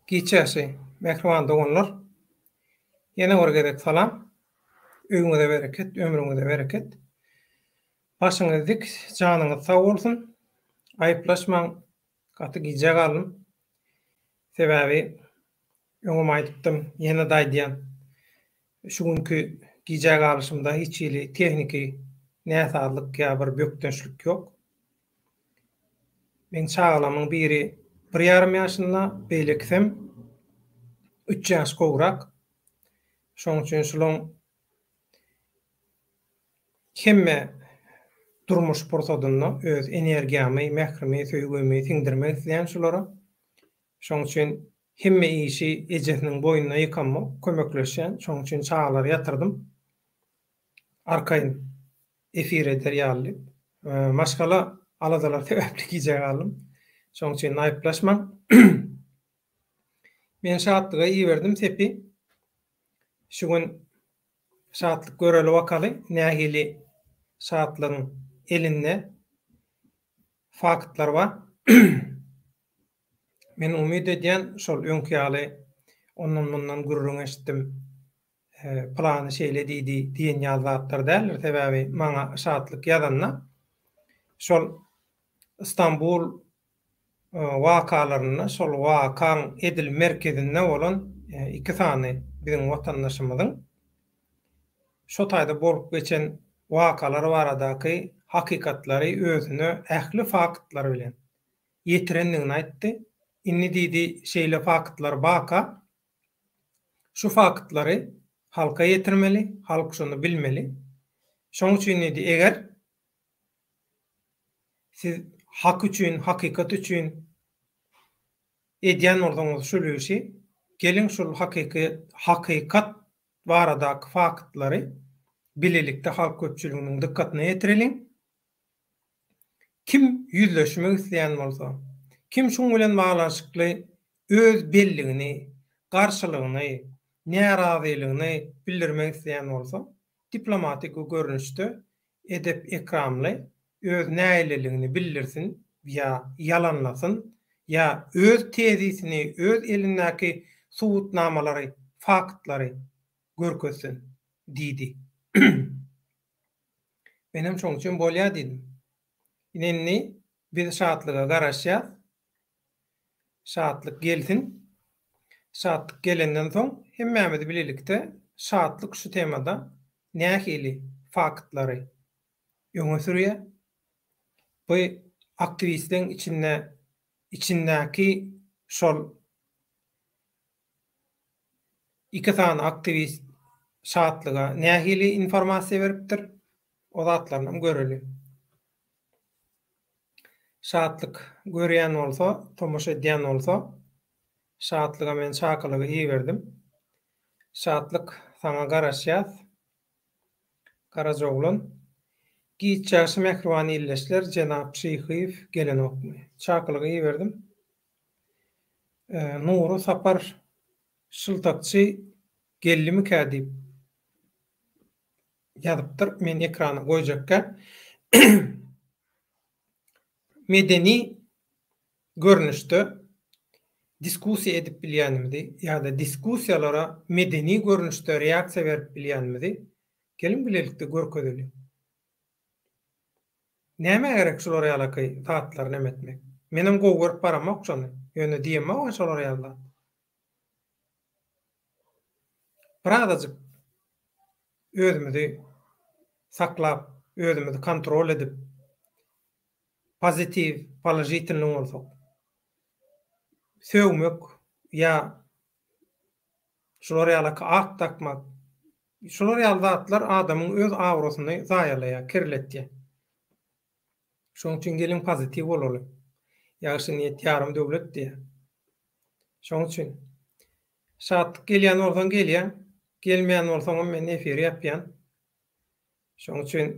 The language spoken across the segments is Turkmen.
Giç ýagşy, mähriban doganlar! Ýene bir gezek salam! Öýüňize bereket, ömrüňize bereket! Başyňyz dik, janyňyz sag bolsun! Aýyplaşmaň, gaty gijä galdym. Sebäbi öňem aýdypdym, ýene-de aýdýan. Şu günki gijä galyşymda hiç hili tehniki näsazlyk ýa bir bökdençlik ýok. Meň çagalamyň biri bir ýarym ýaşynda, beýlekisem üç ýaş gowrak. Şonuň üçin şulaň hemme durmuş pursadynda öz energiýamy, mährimi, söýgümi siňdirmek isleýän şulara. Şonuň üçin hemme işi ejesiniň boýnuna ýykamok, kömekleşýän. Şonuň üçin çagalary ýatyrdym. Arkaýyn efir eder ýaly diýip. Maşgala aladalary sebäpli gijä galdym. Şonuň üçin aýyplaşmaň. Men Şatlyga iberdim sepi. Şu gün Şatlyk göreli bakaly nähili Şatlygyň elinde faktlar bar. Men umyt edýän şol öňki ýaly ondan-mundan gürrüň eşitdim. Pylany şeýle diýdi diýen ýaly zatlar däldir. Sebäbi maňa Şatlyk ýazanda şol Stambul wakalarynda şol wakaň edil merkezinde bolan iki sany biziň watandaşymyzyň şo taýda bolup geçen wakalar baradaky hakykatlary özüne ähli faktlary bilen ýetirendigini aýtdy. Indi diýdi şeýle faktlar baka Şu faktlary halka ýetirmeli, halk şuny bilmeli. Şoň üçin diýdi, eger siz hak üçin, hakykat üçin edýän bolsaňyz şul işi, geliň şul hakyky hakykat baradaky faktlary bilelikde halk köpçüliginiň dykgatyna ýetireliň. Kim ýüzleşmek isleýän bolsa, kim şuň bilen baglanyşykly öz belligini, garşylygyny, närazylygyny bildirmek isleýän bolsa, diplomatik görnüşde edep-ekramly öz nägileligini bildirsin ýa ýalanlasyn, ýa öz tezisini, öz elindäki subutnamalary, faktlary görkezsin diýdi. Menem şoň üçin bolýa diýdim. Ine indi biz Şatlyga garaşýas. Şatlyk gelsin. Şatlyk gelenden soň hemmämiz bilelikde Şatlyk şu temada nähili faktlary öňe sürýär. Bu aktiwistleň içinde içindäki şol Iki sany aktiwist Şatlyga nähili informasiýa beripdir, o zatlarynam göreli. Şatlyk görýän bolsa, tomaşa edýän bolsa, Şatlyga men çakylygy iberdim. Şatlyk saňa garaşýas. Garajaoglan. Giç ýagşy mähriban ildeşler jenap Şyhyýew gelenokmy? Çakylygy iberdim. Nury Sapar şyltakçy geldimikä diýip ýazypdyr. Men ekrana goýjakka. Medeni görnüşde diskussiýa edip bilýänimizi ýa-da diskussiýalara medeni görnüşde reaksiýa berip bilýänimizi geliň bilelikde görkezeliň. Nämä gerek şular ýalaky zatlary neme etmek. Menem gowy görüp baramok şony. Ýöne diýemok-a şolar ýaly zat. Birazajyk özümizi saklap, özümizi kontrol edip, pozitiw, položitelnyý bolsak. Sögmek ýa şular ýalaky at dakmak, Şular ýaly zatlar adamyň öz aurasyny zaýalaýar, kirletýär. Şonuň üçin geliň pozitiw bolaly. Ýagşy niýet ýarym döwlet diýýär. Şonuň üçin şatlyk gelýän bolsaň gelýäň, gelmeýän bolsaňam men efiri ýapýan. Şonuň üçin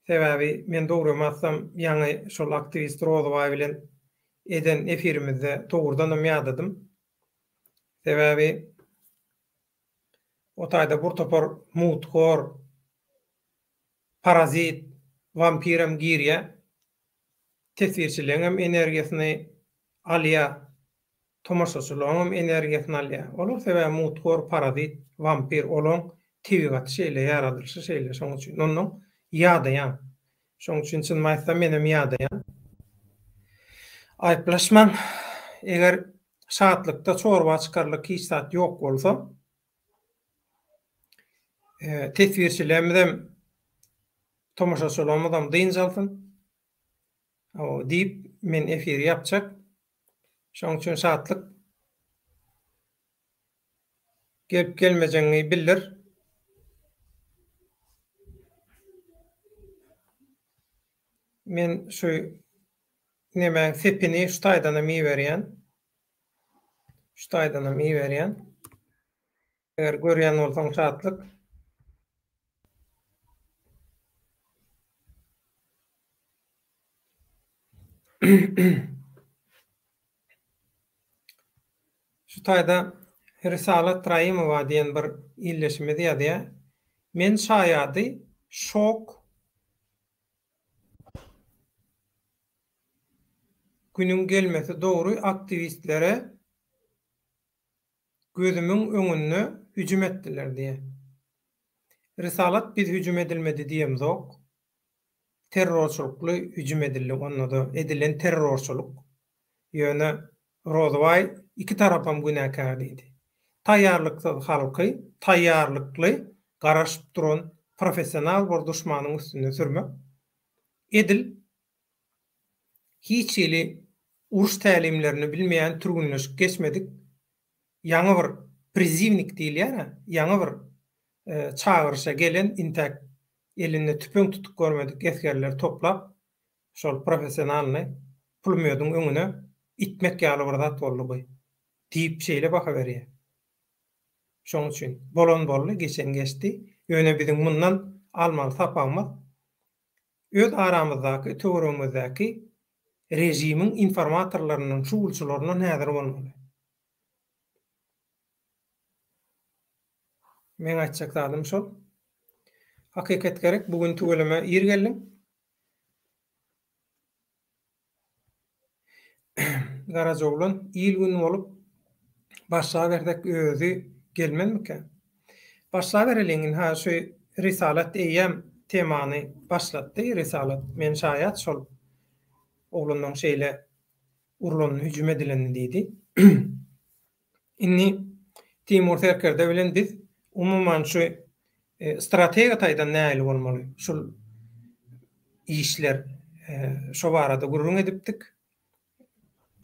sebäbi men dogrymy aýtsam ýaňy şol aktiwist Rozybaý bilen eden efirimizde dogrudanam ýadadym. Sebäbi o taýda bir topar mugthor, parazit, wampirem girýär. Teswirçileňem energiýasyny alýar. Tomaşaçylaryňam energiýasyny alýar. Olar sebäbi mutgor, parazit, wampir, olaň tebigaty şeýle, ýaradylyşy şeýle, şoň üçin. Onnoň ýadaýaň. Şoň üçin çynymy aýtsam menem ýadaýan. Aýyplaşmaň. Eger Şatlykda çorba çykarlyk hiç zat ýok bolsa, teswirçilerimizem, tomaşaçylarymyzam dynç alsyn diýip, men efiri ýapjak. Şonuň üçin Şatlyk gelip gelmejegiňi bildir. Men şu Nemäň sepini şu taýdanam iberýän. Şu taýdanam iberýän. Eger görýän bolsaň Şatlyk. Şu taýda Risalat Raimowa diýen bir ildeşimiz ýazýar. Men şaýady şok Günüň gelmesi dogry aktiwistlere gözümiň öňünde hüjüm etdiler diýýär. Risalat biz hüjüm edilmedi diýemzok. Terrorçylykly hüjüm edildi onda-da edilen terrorçylyk. Ýöne Rozybaý iki tarapam günäkär diýdi. Taýýarlyksyz halky taýýarlykly garaşyp duran professional bir duşmanyň üstünde sürmek edil hiç hili uruş tälimlerini bilmeýän türgünleşik geçmedik ýaňy bir priziwnik diýilýär-ä, ýaňy bir çagyryşa gelen intäk elinde tüpeň tutup görmedik esgerleri toplap şol professionalnyý pulmýodyň öňüne itmek ýaly bir zat boldy bu diýip şeýle baha berýär. Şoň üçin bolan boldy, geçen geçdi. Ýöne biziň mundan almaly sapagymyz öz aramyzdaky, töweregimizdäki režimiň informatorlaryndan, şugulçylaryndan häzir bolmaly. Meň aýtjak zadym şol. Hakykat gerek, bu gün tüweleme ir geldiň. Garajaoglan il-gün bolup başlabersek özi gelmezmikä? Başlabereliň ynha şu Risalat eýýäm temany başlatdy Risalat men şaýat şol oglanlaň şeýle urlanyny hüjüm edilenini diýdi. Indi Timur serkerde bilen biz umuman şu strategiýa taýdan nähili bolmaly şul işler şo barada gürrüň edipdik.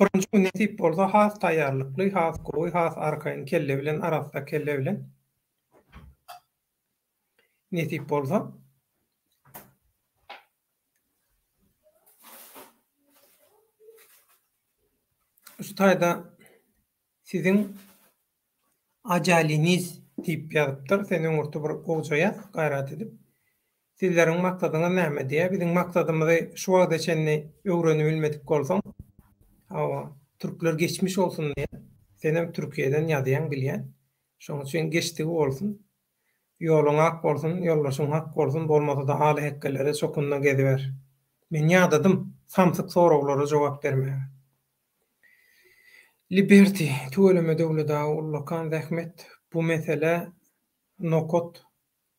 Birinji gün nesip bolsa has taýýarlykly, has gowy, has arkaýyn kelle bilen, arassa kelle bilen nesip bolsa. Şu taýda siziň ajaliniz diýip ýazypdyr. Sen öňürti bir gowja ýaz, gaýrat edip. Sizleriň maksadyňyz näme diýýär. Biziň maksadymyzy şu wagta çenli öwrenibilmedik bolsaň, hawa, türkler geçmiş bolsun diýýär. Senem Türkiýeden ýazýaň bilýän. Şonuň üçin geçdigi bolsun. Ýoluň ak bolsun, ýoldaşyň hak bolsun, bolmasa-da aly hekgelere çokunda geziber. Men ýadadym samsyk soraglara jogap bermäge. Liberty, tüweleme Döwlet aga ullakan zähmet bu meselä nokat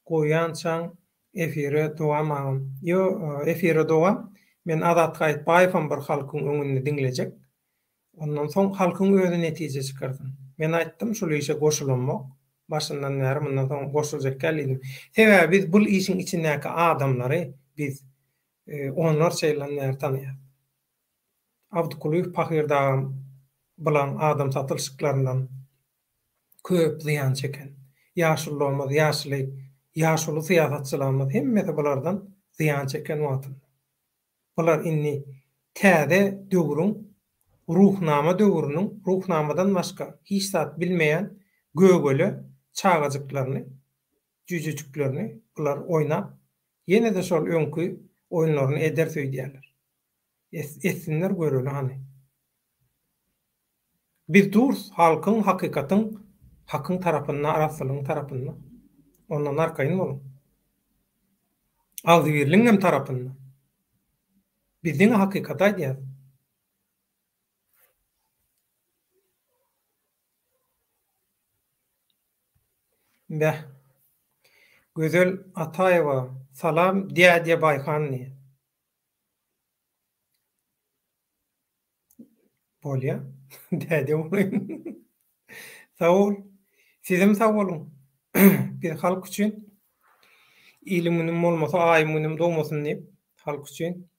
goýýançaň efire dowam agam. Ýo efire dowam. Men Azat Gaýytbaýewam bir halkyň öňünde diňlejek. Ondan soň halkyň özi netije çykarsyn. Men aýtdym şul işe goşulamok. Başyndan bäri mundan soň goşuljak däl diýdim. Sebäbi biz bul işiň içindäki adamlary biz onlarça ýyldan bäri tanaýas. Abdykulyýew pahyr dagam bulaň adam satylyşyklaryndan köp zyýan çeken. Ýaşululygymyz, ýaşyly, ýaşuly syýasatçylarymyz hemmesi bulardan zyýan çeken wagtynda. Bular indi täze döwrüň, Ruhnama döwrüniň Ruhnamadan başga hiç zat bilmeýän gögele çagajyklaryny, jüýjejiklerini bular oýnap, ýene-de şol öňki oýunlaryny ederis öýdýärler. Etsinler göreli hany. Biz durs halkyň, hakykatyň, hakyň tarapynda, arassalygyň tarapynda. Ondan arkaýyn boluň. Agzybirligiň hem tarapynda. Biz diňe hakykaty aýdýarys. Beh. Gözel Ataýewa, Salam dädýa Baýhan diýýär. Bolýa. Däde bolaýyn. Sag bol. Sizem sag boluň. Biz halk üçin ilim günüm bolmasa aýym günüm dogmasyn diýip halk üçin.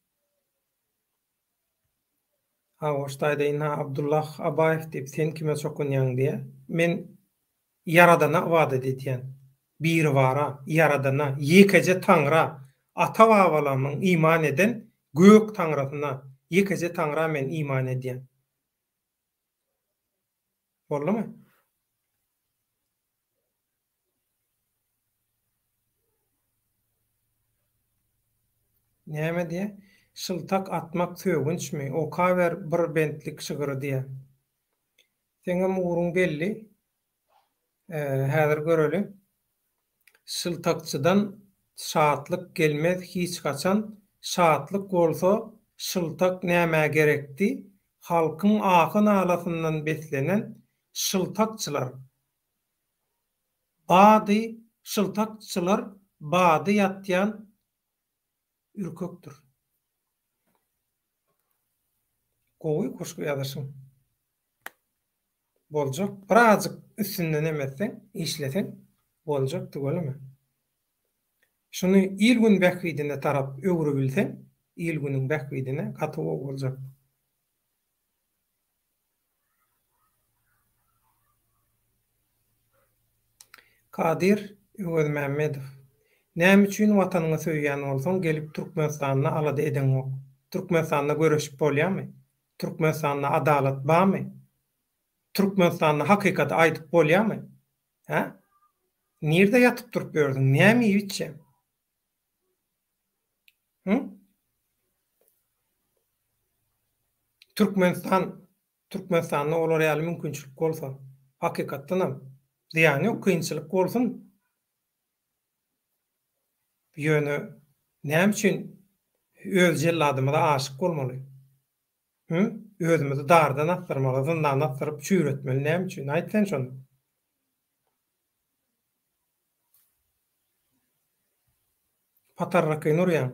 Hawa şu taýda ynha Abdullah Abaýew diýip sen kime çokunýaň diýýä. Men Ýaradana ybadat edýän. Biribara, Ýaradana, ýekeje Taňra, ata-babalarymyň iman eden Gök Taňrasyna, ýekeje Taňra men iman edýän. Boldumy? Näme diýýä? Şyltak atmak sögünçmi? Okaber bir bentlik şygyry diýýä. Seňem ugruň belli. Häzir göreli. Şyltakçydan şatlyk gelmez hiç haçan, Şatlyk bolsa, şyltak nämä gerekdi? Halkyň ahy-nalasyndan beslenen şyltakçylar Bady şyltakçylar bady ýatýan ürkekdir. Gowy goşgy ýazyşyň. Boljak. Birazjyk üstünden em etseň, işleseň boljak tüweleme. Şuny il-gün bähbidine tarap öwrübilseň, il-günüň bähbidine gaty gowy boljak. Kadyr Öwezmämmedow, Näme üçin watanyňy söýýän bolsaň gelip Türkmenistanda alada edeňok? Türkmenistanda göreşip bolýamy? Türkmenistanda adalat bamy? Türkmenistanda hakykaty aýdyp bolýamy? Hä? Nirde ýatyp turup ýördüň? Näme iýip içýäň? Hı? Türkmenistan Türkmenistanda olar ýaly mümkinçilik bolsa, hakykatdanam, zyýany ýok, kynçylyk bolsun. Ýöne näme üçin öz jelladymyza aşyk bolmaly? Hı? Özümizi dardan asdyrmaly, zyndana asdyryp çüýretmeli näme üçin? Aýt sen şony. Patarrakyny urýaň.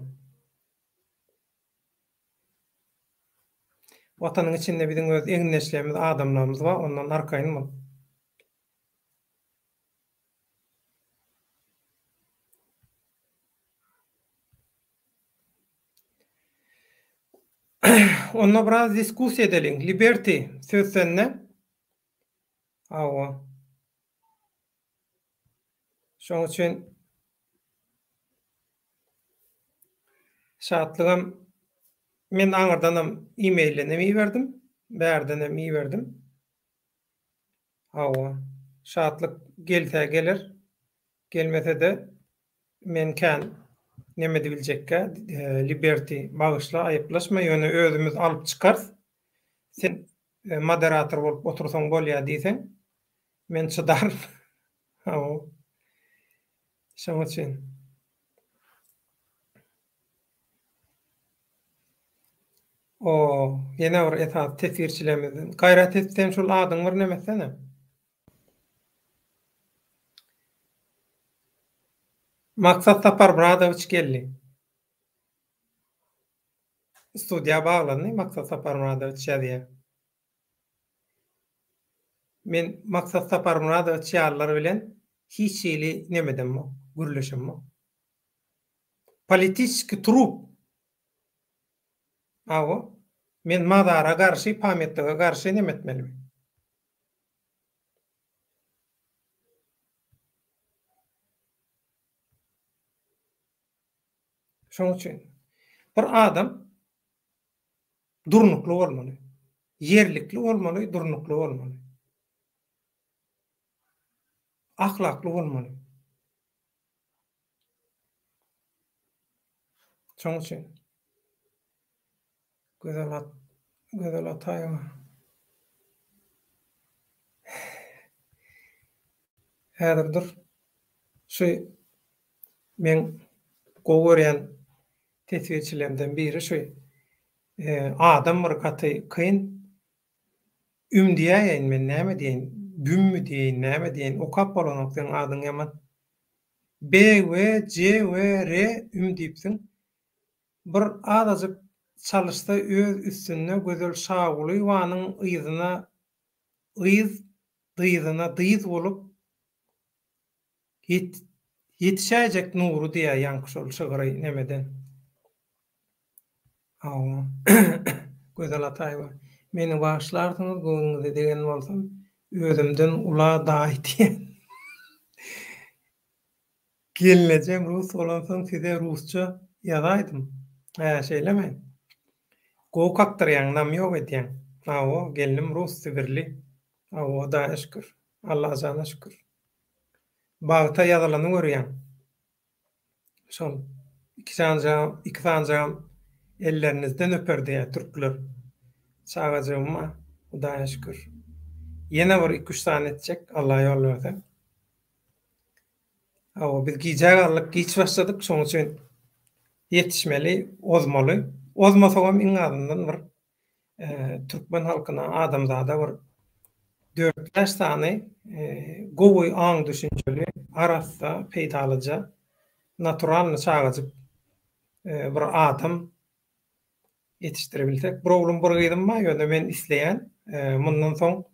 Watanyň içinde biziň öz egindeşlerimiz, adamlarymyz bar, ondan arkaýyn bol. Onda biraz diskussiýa edeliň. Liberty, söz sende. Hawa. Şoň üçin Şatlygam men aňyrdanam e-maildenem iberdim, bärdenem iberdim. Hawa, Şatlyk gelse geler, gelmese-de men kän neme edibiljekkä, Liberty bagyşla, aýyplaşma, ýöne özümiz alyp çykarys. Sen moderator bolup otursaň bolýar diýseň, men çydaryn. Hawa. Şoň üçin. O, ýene bir esasy teswirçilerimizden. Gaýrat et sen şul adyňy bir neme etsene. Maksat Saparmyradowiç geldi. Studiýa baglandy, Maksat Saparmyradowiç ýazýar. Men Maksat Saparmyradowiç ýalylar bilen hiç hili nemedemok, gürleşemok. Politiçeskiý trup. Hawa, men mazara garşy, pamýatlige garşy neme etmelimi? Şonuň üçin bir adam durnukly bolmaly. Ýerlikli bolmaly, durnukly bolmaly. Ahlakly bolmaly. Şonuň üçin Gözel At Gözel Ataýewa Häzir dur. Şu meň gowy görýän teswirçilerimden biri şu adam bir gaty kyn. Üm diýäýeýin men näme diýeýin. Bümmi diýeýin, näme diýeýin, okap bolanok seň adyň ýaman. B we C we R üm diýipsiň. Bir azajyk çalyşsa öz üstünde Gözel Şagulyýewanyň yzyna yz, dyzyna dyz bolup ýetişäýjek Nury diýýär ýaňky şol şygyry nemeden. Hawa. Gözel Ataýewa. Meni bagyşlarsyňyz göwnüňize degen bolsam, özümden ula daýy diýen. Gelnejem rus bolansoň size rusça ýazaýdym. Hä, şeýlemi? Gowy kakdyrýaň, namýok edýäň. Hawa, gelnim rus, sibirli. Hawa, Hudaýa şükür. Allajana şükür. Bagta ýazylany görýäň. Şol iki sanjagam, iki sanjagam ellerinizden öper diýýär türkler. Çagajygym bar, Hudaýa şükür. Ýene bir iki-üç sany etjek, Allah ýol berse. Hawa, biz gijä galdyk, giç başladyk, şonuň üçin ýetişmeli, ozmaly. Ozmasagam iň azyndan bir türkmen halkyna, adamzada bir dört-bäş sany gowy aň-düşünjeli, arassa, peýdalyja, naturalny çagajyk bir adam ýetişdirebilsek. Bir oglum, bir gyzym bar, ýöne men isleýän, mundan soň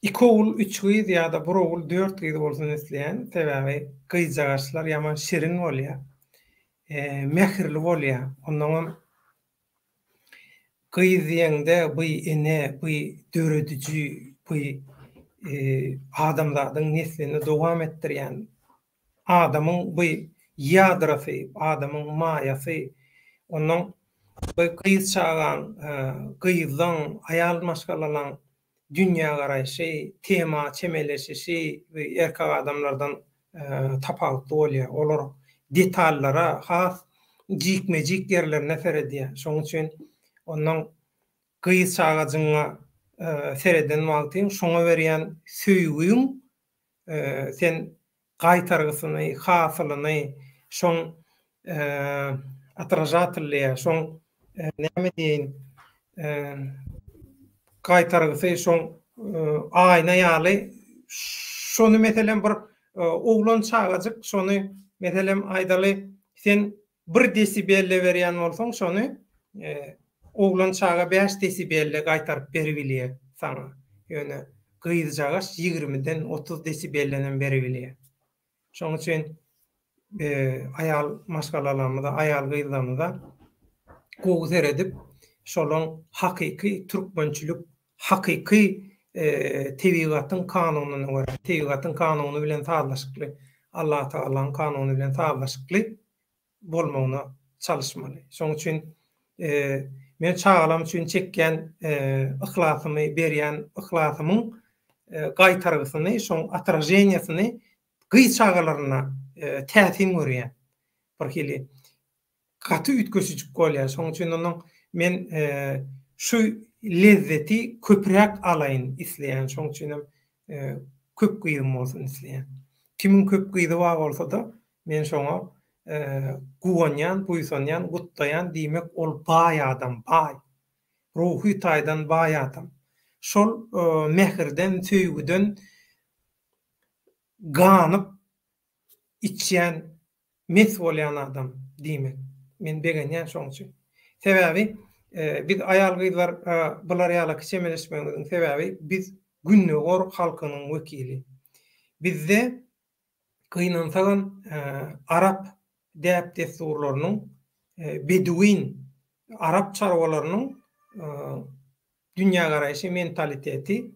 iki ogul, üç gyz ýa-da bir ogul, dört gyz bolsun isleýän. Sebäbi gyzjagaşlar ýaman şirin bolýar. Mähirli bolýar. Onnoňam gyz diýeňde by ene, by dörediji, by adamzadyň neslini dowam etdirýän adamyň by ýadrosy, adamyň maýasy. Onnoň by gyz çagaň, gyzlaň, aýal maşgalalaň dünýägaraýşy, tema çemeleşişi erkek adamlardan tapawutly bolýar. Olar detallara, has jikme-jik ýerlerine seredýär. Şonuň üçin ondan gyz çagajygyňa sereden wagtyň şoňa berýän söýgüň sen gaýtargysyny, hasylyny şoň otražatelý diýýär, şoň näme diýeýin, gaýtargysy şoň aýna ýaly, şony meselem bir oglan çagajyk şony meselem aýdaly sen bir desibelle berýän bolsaň şony oglan çaga bäş desibelle gaýtaryp beribilýär saňa. Ýöne gyzjagaş ýigrimiden 30 desibellenem beribilýär. Şonuň üçin aýal maşgalalarymyza, aýal gyzlarymyza gowy seredip, şolaň hakyky türkmençilik, hakyky tebigatyň kanunyna görä, tebigatyň kanuny bilen sazlaşykly, Allatagalaň kanuny bilen sazlaşykly bolmagyna çalyşmaly. Şonuň üçin men çagalarym üçin çekýän yhlasymy, berýän yhlasymyň gaýtargysyny, şoň otraženiýasyny gyz çagalaryna täsin görýän. Bir hili gaty üýtgeşijik bolýar. Şonuň üçin onuň men şu lezzeti köpräk alaýyn isleýän. Şonuň üçin hem köp gyzym bolsun isleýän. Kimiň köp gyzy bar bolsa-da, men şoňa guwanýan, buýsanýan, gutlaýan, diýmek ol baý adam, baý. Ruhy taýdan baý adam. Şol mähirden, söýgüden ganyp içýän, mes bolýan adam diýmek. Men begenýän şoň üçin. Sebäbi biz aýal-gyzlar bular ýalaky çemeleşmegimiziň sebäbi biz gündogar halkynyň wekili. Bizde gynansagam arap däp-dessurlarynyň beduin arap çarwalarynyň dünýägaraýşy, mentaliteti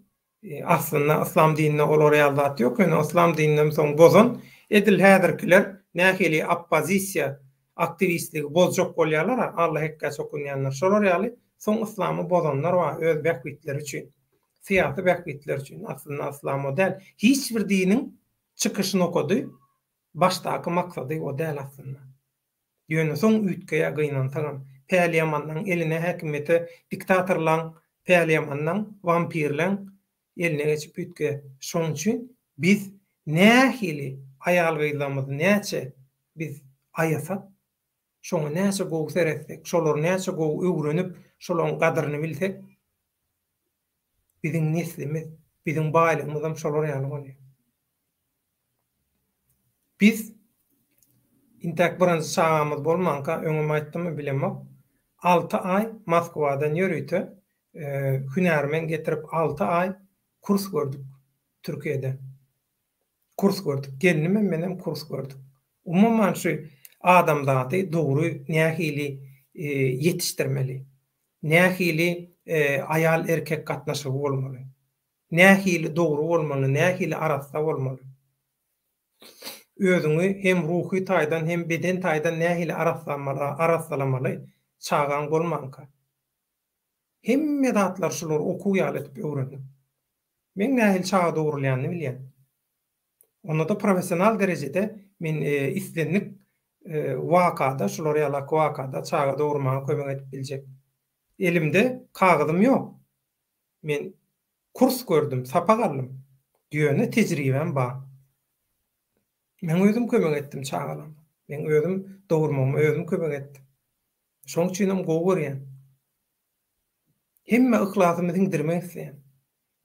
aslynda yslam dininde olar ýaly zat ýok, ýöne yslam dininem soň bozan edil häzirkiler nähili oppozisiýa aktiwistligi bozjak bolýarlar-a, Alla hekgä çokunýanlar, şolar ýaly soň yslamy bozanlar bar öz bähbitleri üçin. Syýasy bähbitler üçin. Aslynda yslam o däl. Hiç bir diniň çykyş nokady, başdaky maksady o däl aslynda. Ýöne soň üýtgeýär gynansagam. Päliýamanlaň eline häkimiýete diktatorlaň, päliýamanlaň, wampirleň eline geçip üýtgeýär. Şoň üçin biz nähili aýal-gyzlarymyzy näçe biz aýasak, şoňa näçe gowy seretsek, şolary näçe gowy öwrenip, şolaryň gadyryny bilsek,. Biziň neslimiz, biziň baýlygymyzam şolar ýaly bolýar. Biz intäk birinji çagamyz bolmanka, öňem aýtdymmy bilemok, alty aý Moskwadan ýörite hünärmen getirip alty aý kurs gördük Türkiýede. Kurs gördük. Gelnimem menem kurs gördük. Umuman şu adamzady dogry nähili ýetişdirmeli? Nähili aýal-erkek gatnaşygy bolmaly? Nähili dogry bolmaly, nähili arassa bolmaly? Özüňi hem ruhy taýdan, hem beden taýdan nähili arassalamaly çagaň bolmanka? Hemme zatlary şulary okuw ýaly edip öwrendim. Men nähili çaga dogrulýanyny bilýän. Onda-da professional derejede men islendik wakada, şular ýalak wakada çaga dogurmaga kömek edip biljek. Elimde kagyzym ýok. Men kurs gördüm, sapak aldym. Ýöne tejribäm bar. Men özüm kömek etdim çagalaryma. Men özüm dogurmagyma özüm kömek etdim. Şoň üçinem gowy görýän. Hemme yhlasymy siňdirmek isleýän.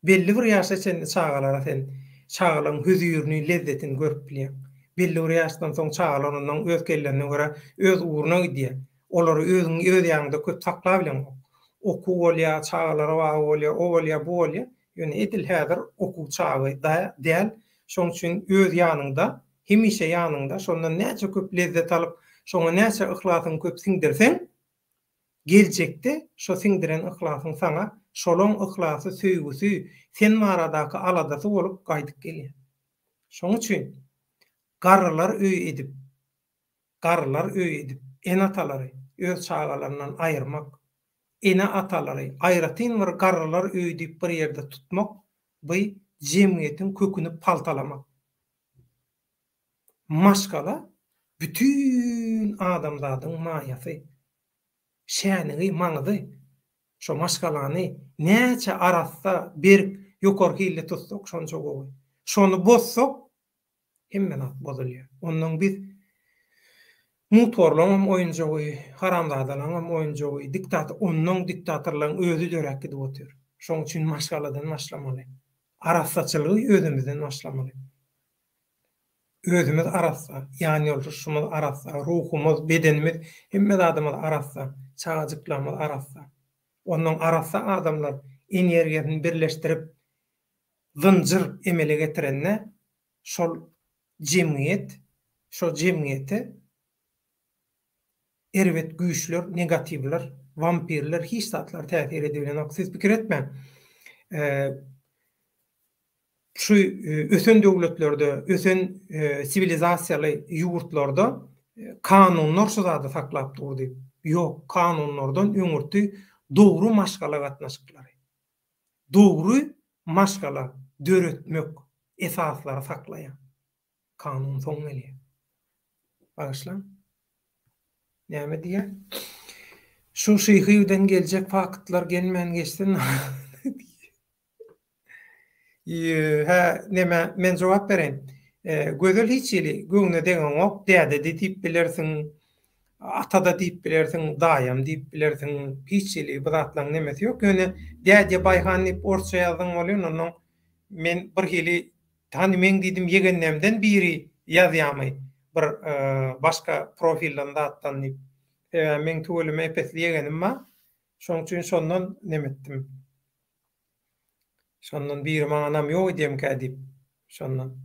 Belli bir ýaşa çenli çagalara sen çagalaryň hözirini, lezzetini görüp bilýäň. Belli bir ýaşdan soň çagalar ondan öz kellerine görä öz ugruna gidýär. Olary özüň öz ýanyňda köp saklabileňok. Okuw bolýar, çagalara bagy bolýar, o bolýar, bu bolýar. Ýöne edil häzir okuw çagy däl. Şoň üçin öz ýanyňda, hemişe ýanyňda, şondan näçe köp lezzet alyp, şoňa näçe yhlasyňy köp siňdirseň, Geljekde şo siňdiren yhlasyň saňa şolaň yhlasy, söýgüsi, sen baradaky aladasy bolup gaýdyp gelýär. Şoň üçin garrylar öýi edip, garrylar öýi edip ene-atalary öz çagalaryndan aýyrmak, ene-atalary aýratyn bir garrylar öýi diýip bir ýerde tutmak by jemgyýetiň köküni paltalamak. Maşgala bütin adamzadyň maýasy, şänigi, maňyzy. Şo maşgalany näçe arassa, berk, ýokary hilli tutsak, şonça gowy. Şony bozsak, hemme zat bozulýar. Onnoň biz mutgorlaňam oýunjagy, haramzadalaňam oýunjagy, diktator, onnoň diktatorlaň özi döräp gidip otyr. Şoň üçin maşgaladan başlamaly. Arassaçylygy özümizden başlamaly. Özümiz arassa, ýanýoldaşymyz arassa, ruhumyz, bedenimiz, hemme zadymyz arassa, çagajyklarymyz arassa. Onnoň arassa adamlar energiýasyny birleşdirip, zynjyr emele getirende, şol jemgyýet, şol jemgyýete erbet güýçler, negatiwler, wampirler hiç zatlar täsir edibilenok. Siz pikir etmäň. Şu ösen döwletlerde, ösen siwilizasiýaly ýurtlarda kanunlar şu zady saklap dur diýip. Ýok, kanunlardan öňürti dogry maşgala gatnaşyklary, dogry maşgala döretmek esaslary saklaýar. Kanun soň gelýär. Bagyşlaň. Näme diýýär? Şu Şyhyýewden geljek faktlar gelmän geçsin. Hä, neme, men jogap bereýin. Gözel hiç hili göwne degeňok, däde-de diýip bilersiň, ata-da diýip bilersiň, daýam diýip bilersiň, hiç hili bu zatlaryň nemesi ýok. Ýöne dädýa Baýhan diýip orsça ýazdyň welin, onnoň men bir hili, hany meň diýdim ýegenlemden biri ýazýamy bir başga profilden zatdan diýip. Sebäbi meň tüweleme epesli ýegenim bar. Şoň üçin şondan neme etdim. Şondan biri maňa namýok edýemkä diýip, şondan.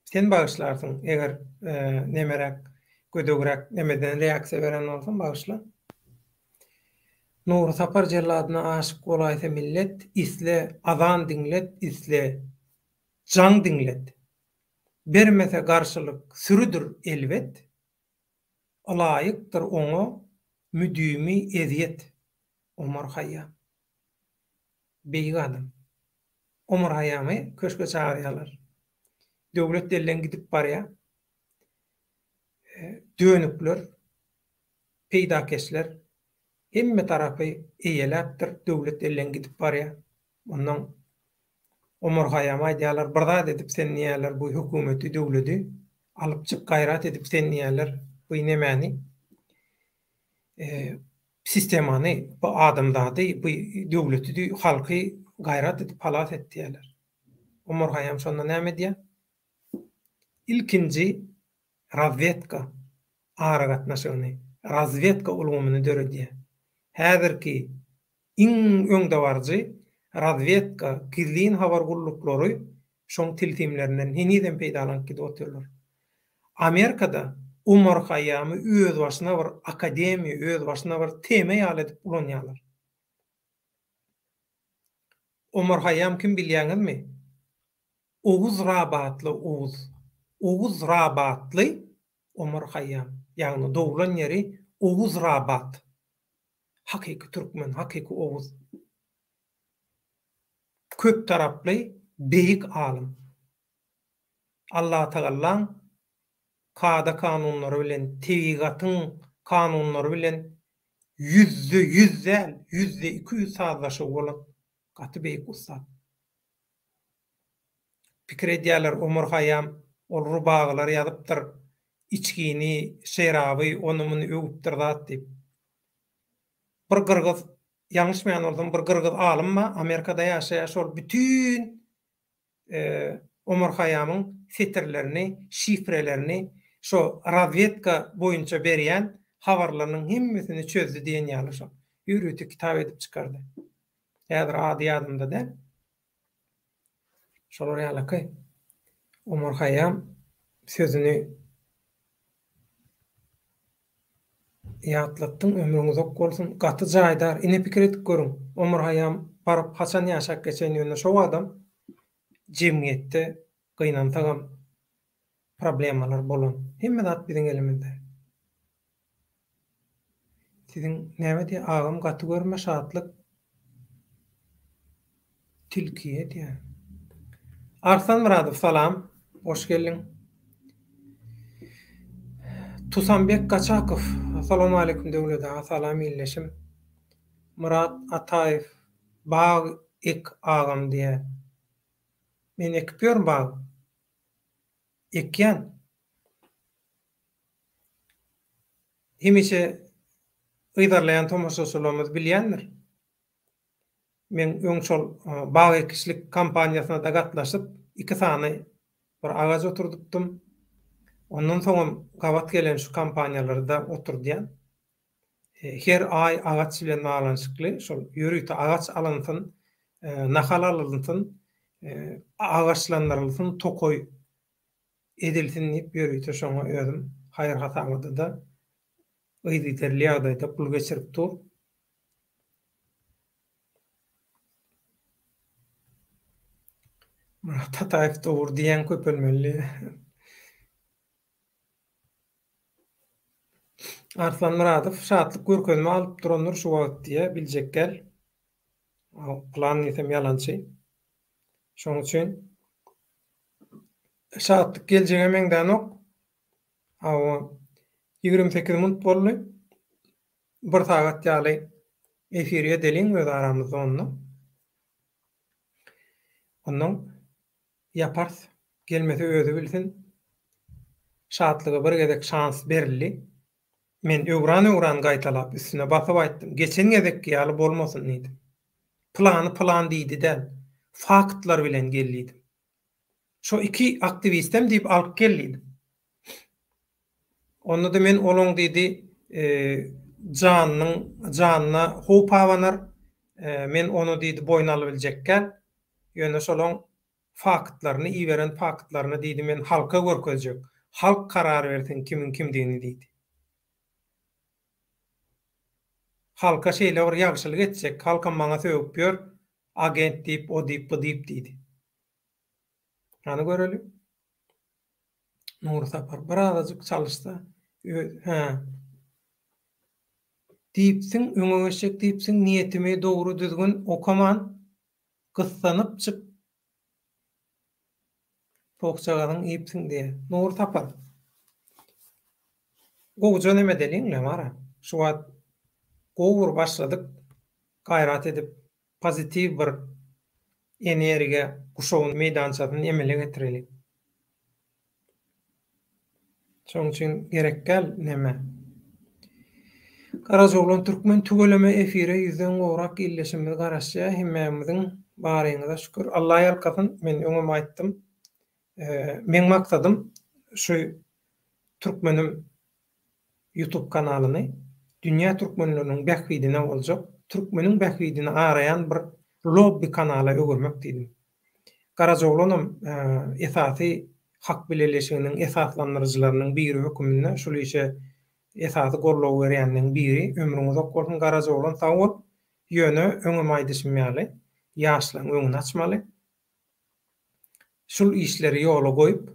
Sen bagyşlarsyň, eger nemeräk, gödegräk nemeden reaksiýa beren bolsam bagyşla. Nury Sapar jelladyna aşyk bolaýsa millet, isle azan diňlet, isle jaň diňlet. Bermese garşylyk sürüdir elbet, ylaýykdyr oňa müdimi ezýet. Omar Haýýam. Beýik adam. Omar Haýýamy köşge çagyrýarlar. Döwlet elden gidip barýar. Dönükler, peýdakeşler hemme tarapy eýeläpdir, döwlet elden gidip barýar. Ondan Omar Haýýama aýdýarlar, bir zat edip sen diýýärler, bu hökümeti, döwledi alyp çyk, gaýrat edip sen diýýärler, bu nemäni sistemany, bu adamzady, bu döwleti, halky. Gaýrat edip halas et diýýärler. Omar Haýýam şonda näme edýär? Ilkinji razwedka aragatnaşygyny, razwedka ulgamyny döredýär. Häzirki iň öňdebaryjy razwedka, gizlin habar gulluklary şoň tilsimlerinden henizem peýdalanyp gidip otyrlar. Amerikada Omar Haýýamy özbaşyna bir akademiýa, özbaşyna bir teme ýaly edip ulanýarlar. Omar Haýýam kim bilýäňizmi? Oguz Rabatly Oguz. Oguz Rabatly Omar Haýýam. Ýagny doglan ýeri Oguz Rabat. Hakyky türkmen, hakyky oguz. Köp taraply beýik alym. Allatagallaň kada-kanunlary bilen, tebigatyň kanunlary bilen 100% däl, 200% sazlaşygy bolan gaty beýik ussat. Pikir edýärler Omar Haýýam ol rubagylar ýazypdyr, içgini, şeraby, ony-muny öwüpdir zat diýip. Bir gyrgyz, ýalňyşmaýan bolsam, bir gyrgyz alym bar, Amerikada ýaşaýar, şol bütin Omar Haýýamyň setirlerini, şifrelerini, şo razwedka boýunça berýän habarlarynyň hemmesini çözdi diýen ýaly şol. Ýörite kitap edip çykardy. Häzir ady ýadymda däl. Şolar ýalyky Omar Haýýam sözüni ýatlatdyň ömrüň uzak bolsun gaty jaýdar ine pikir edip görüň Omar Haýýam baryp haçan ýaşap geçen ýöne şo wagtam jemgyýetde gynansagam problemalar bolan hemme zat biziň elimizde. Siziň näme diýýär agam gaty görme şatlyk tilkiýe diýýär. Arslan Myradow salam hoş geldiň. Tusambek Gaçakow Salowmaleýkim Döwlet aga salam ildeşim. Myrat Ataýew bag ek agam diýýär. Men ekip ýörün bag. Ekýän. Hemişe yzarlaýan tomaşaçylarymyz bilýändir. Men öň şol bag ekişlik kampaniýasyna-da gatnaşyp, iki sany bir agaç oturdypdym. Ondan soňam gabat gelen şu kampaniýalarda oturdýan. Her aý agaç bilen baglanyşykly şol ýörite agaç alynsyn, nahal alynsyn, agaçlandyrylsyn, tokaý edilsin diýip ýörite şoňa özüm haýyr-hasabada-da yzygiderli ýagdaýda pul geçirip dur. Myrat Ataýew dogry diýýäň köpelmeli. Arslan Myradow Şatlyk görkezme alyp durandyr şu wagt diýýä biljek gel. Pylan diýsem ýalançy. Şoň üçin Şatlyk geljege meňzänok. Hawa, 28 minut boldy. Bir sagat ýaly efir edeliň öz aramyzda onda. Ondan ýaparys. Gelmese özi bilsin. Şatlyga bir gezek şans berildi. Men öwran-öwran gaýtalap, üstüne basyp aýtdym. Geçen gezekki ýaly bolmasyn diýdim. Pylany pylan diýdi däl, faktlar bilen gel diýdim. Şo iki aktiwistem diýip alyp gel diýdim. Onda-da men olaň diýdi, janynyň, janyna howp abanar, men ony diýdi boýun alybiljekgäl, ýöne şolaň faktlaryny, iberen faktlaryny diýdi men halka görkezjek, halk karar bersin kimiň kimdigini diýdi. Halka şeýle bir ýagşylyk etjek, halkam maňa sögüp ýör, agent diýip, o diýip, bu diýip diýdi. Hany göreli. Nury Sapar bir azajyk çalyşsa, öz, hä. Diýipsiň, öňe geçjek diýipsiň, niýetimi dogry düzgün okaman, gyssanyp çyk Pokjagazyň iýipsiň diýýär. Nury Sapar. Gowuja neme edeliň-le, Mara. Şu wagt gowy bir başladyk. Gaýrat edip, pozitiw bir energiýa guşagyny, meýdançasyny emele getireliň. Şoň üçin gerek däl neme. Garajaoglan Türkmen tüweleme efire ýüzden gowrak ildeşimiz garaşýar hemmämiziň. Baryňyza şükür. Alla ýalkasyn. Men öňem aýtdym. Meň maksadym şu Türkmenim Youtube kanalyny dünýä türkmenleriniň bähbidine boljak, türkmeniň bähbidini araýan bir lobby kanala öwürmek diýdim. Garajaoglanam esasy Hak bileleşiginiň esaslandyryjylarynyň biri höküminde şul işe esasy goldaw berýänleň biri. Ömrüň uzak bolsun Garajaoglan sag bol. Ýöne öňem aýdyşym ýaly ýaşlaň öňüni açmaly. Şul işleri ýola goýup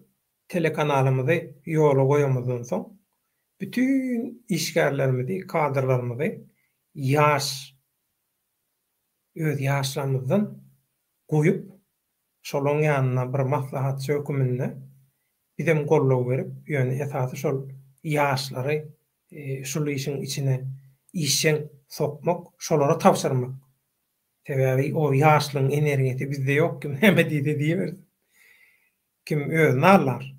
telekanalymyzy ýola goýamyzdan soň bütin işgärlerimizi, kadrlarymyzy ýaş öz ýaşlarymyzdan goýup şolaň ýanyna bir maslahatçy höküminde bizem goldaw berip ýöne esasy şol ýaşlary şul işiň içine işjeň sokmak, şolara tabşyrmak. Sebäbi o ýaşlygyň energiýasy bizde ýok kim näme diýse diýibersin. Kim özüni aldar.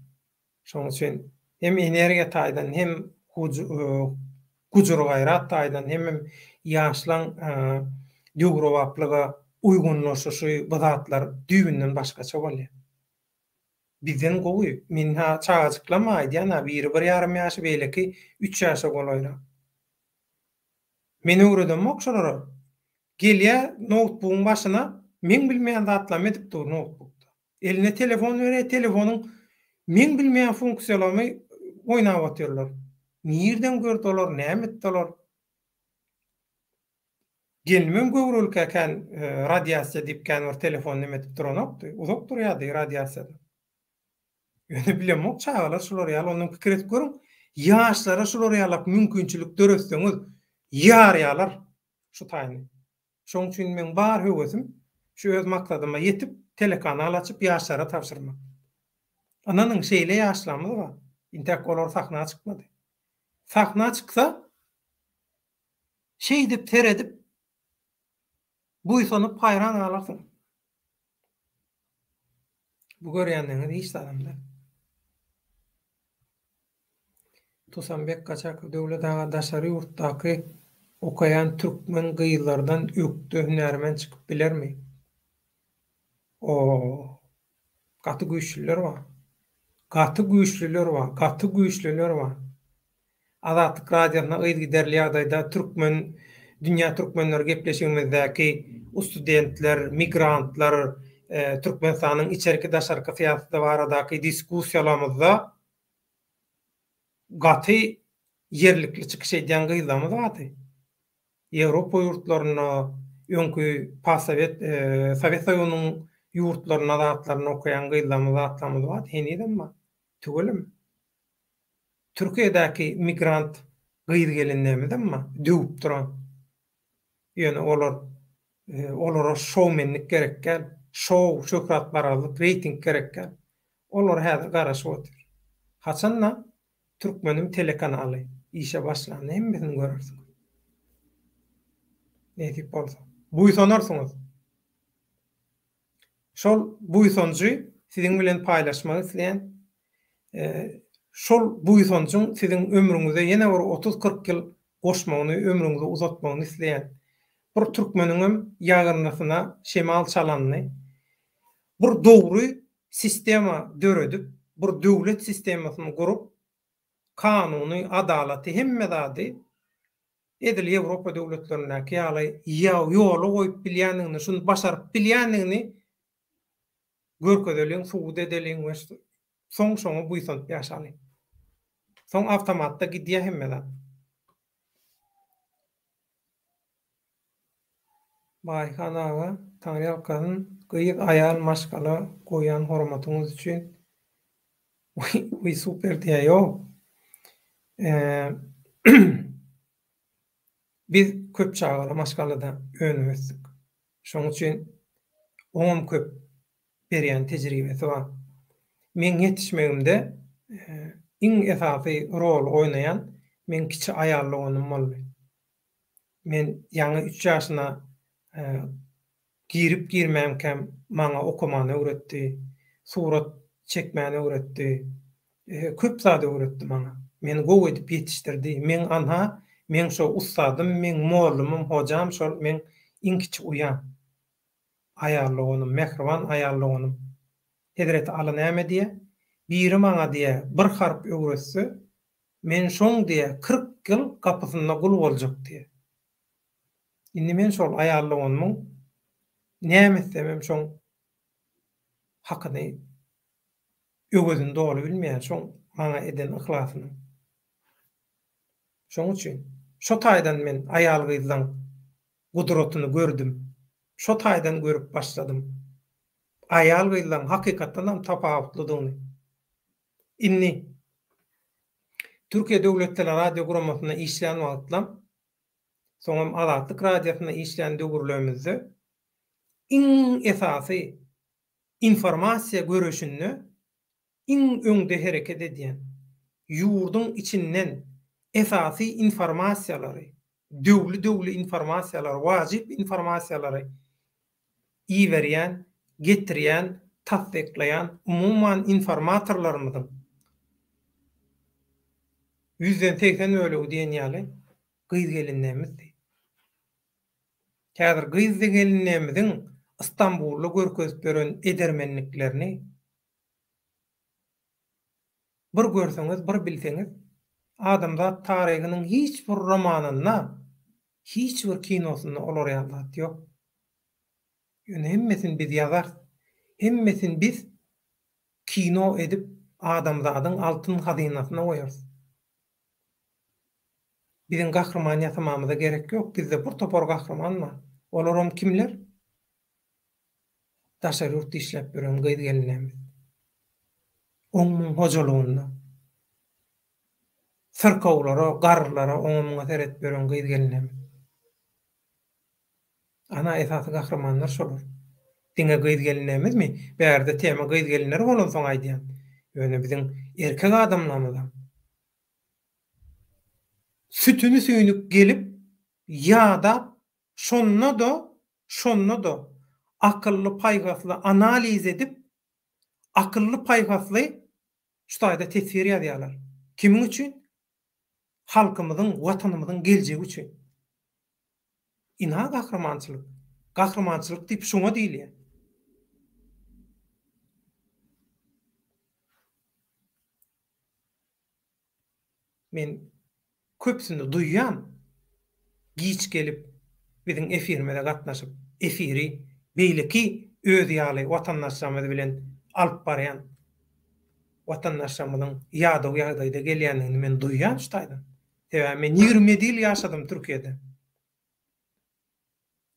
Şonuň üçin hem energiýa taýdan hem gujur-gaýrat taýdan hemem ýaşlaň döwrebaplyga uýgunlaşyşy bu zatlar düýbünden başgaça bolýar. Bizden gowy. Men-hä çagajyklam-a aýdýan-a biri bir ýarym ýaşy beýleki üç ýaşa golaýrak. Men öwredemok şolara. Gelýä noutbugyň başyna meň bilmeýän zatlarymy edip dur noutbukda. Eline telefon berýä telefonyň meň bilmeýän funksiýalarymy oýnap otyrlar. Nirden gördi olar näme etdi olar. Gelnimem göwrelikä kän radiasiýa diýip kän bir telefon neme edip duranokdy. Uzak durýardy radiasiýadan. Ýöne bilemok çagalar şular ýaly ondan pikir edip görüň ýaşlara şular ýalak mümkinçilik döretseňiz ýarýalar şu taýyny. Şoň üçin meň bar höwesim şu öz maksadyma ýetip telekanal açyp ýaşlara tabşyrmak. Ynanyň şeýle ýaşlarymyz bar. Intäk olar sahna çykmady. Sahna çyksa şeýdip seredip buýsanyp haýran galarsyň. Bu görýänleriňiz hiç zadam däl. Tusambek Gaçakow Döwlet aga daşary ýurtdaky okaýan türkmen gyzlardan ökde hünärmen çykyp bilermi? Oo. Gaty güýçlüler bar. Gaty güýçlüler bar. Gaty güýçlüler bar. Azatlyk Radiosyna yzygiderli ýagdaýda türkmen Dünýä türkmenleri gepleşigimizdäki ustudentler, migrantlar, Türkmenistanyň içerki daşarky syýasaty baradaky diskussiýalarymyzda gaty ýerlikli çykyş edýän gyzlarymyz bardy. Ýewropa ýurtlarynda, öňki postsowet, Sowet Soýuzynyň ýurtlarynda zatlarynda okaýan gyzlarymyz zatlarymyz bardy, henizem bar. Tüweleme. Türkiýedäki migrant gyz-gelinlerimizem bar, döwüp duran. Ýöne olar olara şoumenlik gerek däl. Şou, şöhratparazlyk, reýting gerek däl. Olar häzir garaşyp otyr. Haçan-da Türkmeniň telekanaly işe başlanda hemmesini görersiňiz. Nesip bolsa. Buýsanarsyňyz. Şol buýsanjy siziň bilen paýlaşmak isleýän. Şol buýsanjyň siziň ömrüňize ýene bir otuz-kyrk ýyl goşmagyny, ömrüňizi uzatmagyny isleýän. Bir türkmeniňem ýagyrnysyna şemal çalanyny, bir dogry sistema döredip, bir döwlet sistemasyny gurup, kanuny, adalaty, hemme zady edil Ýewropa döwletlerindäki ýaly ýola goýup bilýändigini, şuny başaryp bilýändigini görkezeliň, subut edeliň we soň şoňa buýsanyp ýaşalyň. Soň awtomatda gidýär hemme zat. Baýhan aga, Taňryýalkasyn, gyz, aýal, maşgala goýýan hormatyňyz üçin Wiý super diýýär ýok. Biz köp çagaly maşgalada önüp ösdük. Şonuň üçin oňam köp berýän tejribesi bar. Meň ýetişmegimde iň esasy roly oýnaýan meň kiçi aýal doganym boldy. Men ýaňy üç ýaşyna Girip-girmänkäm maňa okamany öwretdi, surat çekmäni öwretdi. Köp zat öwretdi maňa. Meni gowy edip ýetişdirdi. Meň anha, meň şo ussadym, meň mollumym, hojam şol meň iň kiçi uýam. Aýal doganym, mähriban aýal doganym. Hezreti Aly näme diýýär? Biri maňa diýýär, bir harp öwretse, men şoň diýýär, 40 ýyl gapysynda gul boljak diýýär. Indi men şol aýal doganymyň näme etsemem şoň hakyny öwezini doly bilmeýän, şoň maňa eden yhlasynyň. Şoň üçin şo taýdan men aýal-gyzlaň gudratyny gördüm. Şo taýdan görüp başladym. Aýal-gyzlaň hakykatdanam tapawutlydygyny. Indi Türkiýe Döwlet Teleradio guramasynda işlän wagtlam, soňam Azatlyk Radiosynda işlän döwürlerimizde iň esasy informasiýa göreşinde iň öňde hereket edýän, ýurduň içinden esasy informasiýalary, döwli-döwli informasiýalary, wajyp informasiýalary iberýän, getirýän, tassyklaýan, umuman informatorlarymyzyň ýüzden 80 bölegi diýen ýaly gyz-gelinlerimizdi. Häzir gyz-gelinlerimiziň Stambulda görkezip ýören edermenliklerini Bir görseňiz, bir bilseňiz, adamzat taryhynyň hiç bir romanynda, hiç bir kinosynda olar ýaly zat ýok. Ýöne hemmesini biz ýazarys. Hemmesini biz kino edip adamzadyň altyn hazynasyna goýarys. Biziň gahryman ýasamamyza gerek ýok. Bizde bir topar gahryman bar. Olaram kimler? Daşary ýurtda işläp ýören gyz-gelinlerimiz. Oň-muň hojalygynda. Syrkawlara, garrylara oňa-muňa seredip ýören gyz-gelinlerimiz. Ana, esasy gahrymanlar şolar. Diňe gyz-gelinlerimizmi? Bärde tema gyz-gelinler bolansoň aýdýan. Ýöne biziň erkek adamlarymyzam sütüni süýnük gelip, ýadap, Şonda-da, şonda-da akylly-paýhasly analiz edip, akylly-paýhasly şu taýda teswir ýazýarlar. Kimiň üçin? Halkymyzyň, Watanymyzyň geljegi üçin. Ynha gahrymançylyk. Gahrymançylyk diýip şuňa diýilýär. Men köpüsini duýýan, giç gelip biziň efirimize gatnaşyp, efiri beýleki özi ýaly watandaşlarymyz bilen alyp barýan watandaşlarymyzyň ýadaw ýagdaýda gelýändigini men duýýan şu taýdan. Sebäbi men 27 ýyl ýaşadym Türkiýede.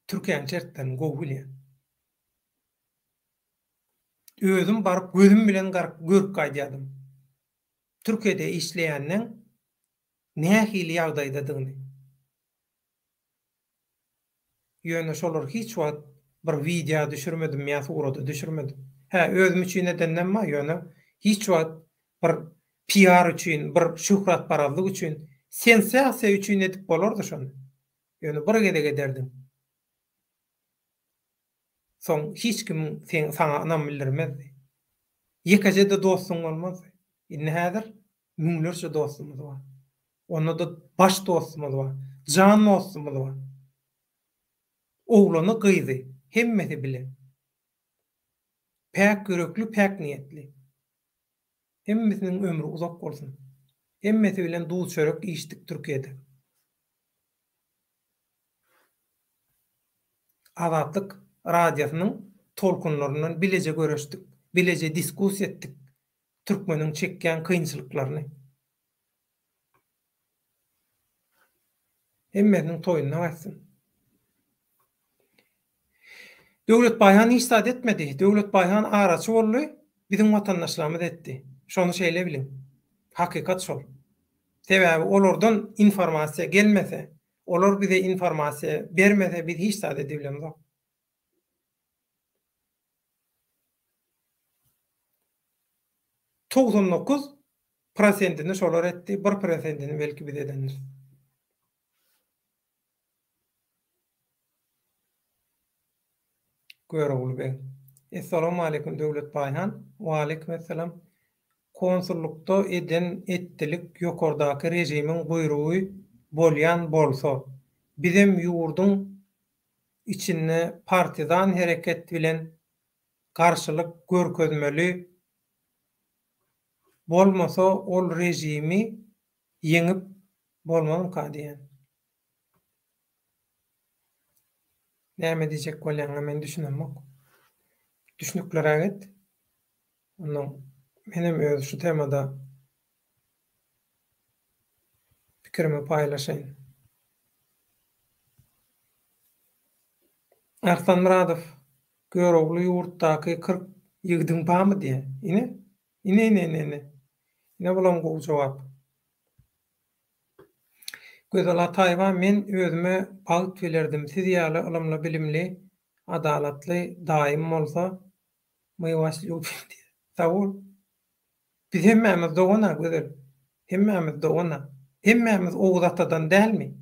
Türkiýäniň şertlerini gowy bilýän. Özüm baryp gözüm bilen görüp gaýdýardym. Türkiýede işleýänleň nähili ýagdaýdadygyny. Ýöne şolar hiç wagt bir wideo düşürmedim ýa surata düşürmedim. Hä, özüm üçin edenlem bar, ýöne hiç wagt bir PR üçin, bir şöhratparazlyk üçin, sensasiýa üçin edip bolardy şony. Ýöne bir gezek ederdiň. Soň hiç kimiň seň saňa ynam bildirmezdi. Ýekeje-de dostuň bolmazdy. Indi häzir müňlerçe dostumyz bar. Onda-da baş dostumyz bar. Jan dostumyz bar. Oglany, gyzy, hemmesi bile. Päk ýürekli, päk niýetli. Hemmesiniň ömri uzak bolsun. Hemmesi bilen duz-çörek iýişdik Türkiýede. Azatlyk Radiosynyň tolkunlaryndan bileje göreşdik, bileje diskussiýa etdik türkmeniň çekýän kynçylyklaryny. Hemmesiniň toýunda gaýtsyn. Döwlet Baýhan hiç zat etmedi. Döwlet Baýhan araçy boldy, biziň watandaşlarymyz etdi. Şony şeýle biliň. Hakykat şol. Sebäbi olardan informasiýa gelmese, olar bize informasiýa bermese biz hiç zat edibilemzok. 99 prosentini şolar etdi, bir prosentini belki biz edendiris. Görogly beg. Essalawmaleýkum Döwlet Baýhan. Waleýkim essalam. Konsullukda eden etdilik ýokardaky režimiň buýrugy bolýan bolsa, bizem ýurduň. içinde partizan hereket bilen garşylyk görkezmeli bolmasa ol režimi ýeňip bolmazmyka diýýän. Näme diýjek bolýaňa men düşünemok. Düşnükliräk et. Onnoň menem öz şu temada pikirimi paýlaşaýyn. Arslan Myradow, Görogly ýurtdaky 40 ýigidiň bamy diýýä. Ine, ine ine ine ine. Ine bulam gowy jogap. Gözel Ataýewa men özüme bagt bilerdim siz ýaly ylymly bilimli adalatly daýym bolsa my was lýubim diýýär. Sag bol. Biz hemmämiz dogan-a Gözel. Hemmämiz dogan-a. Hemmämiz Oguz atadan dälmi?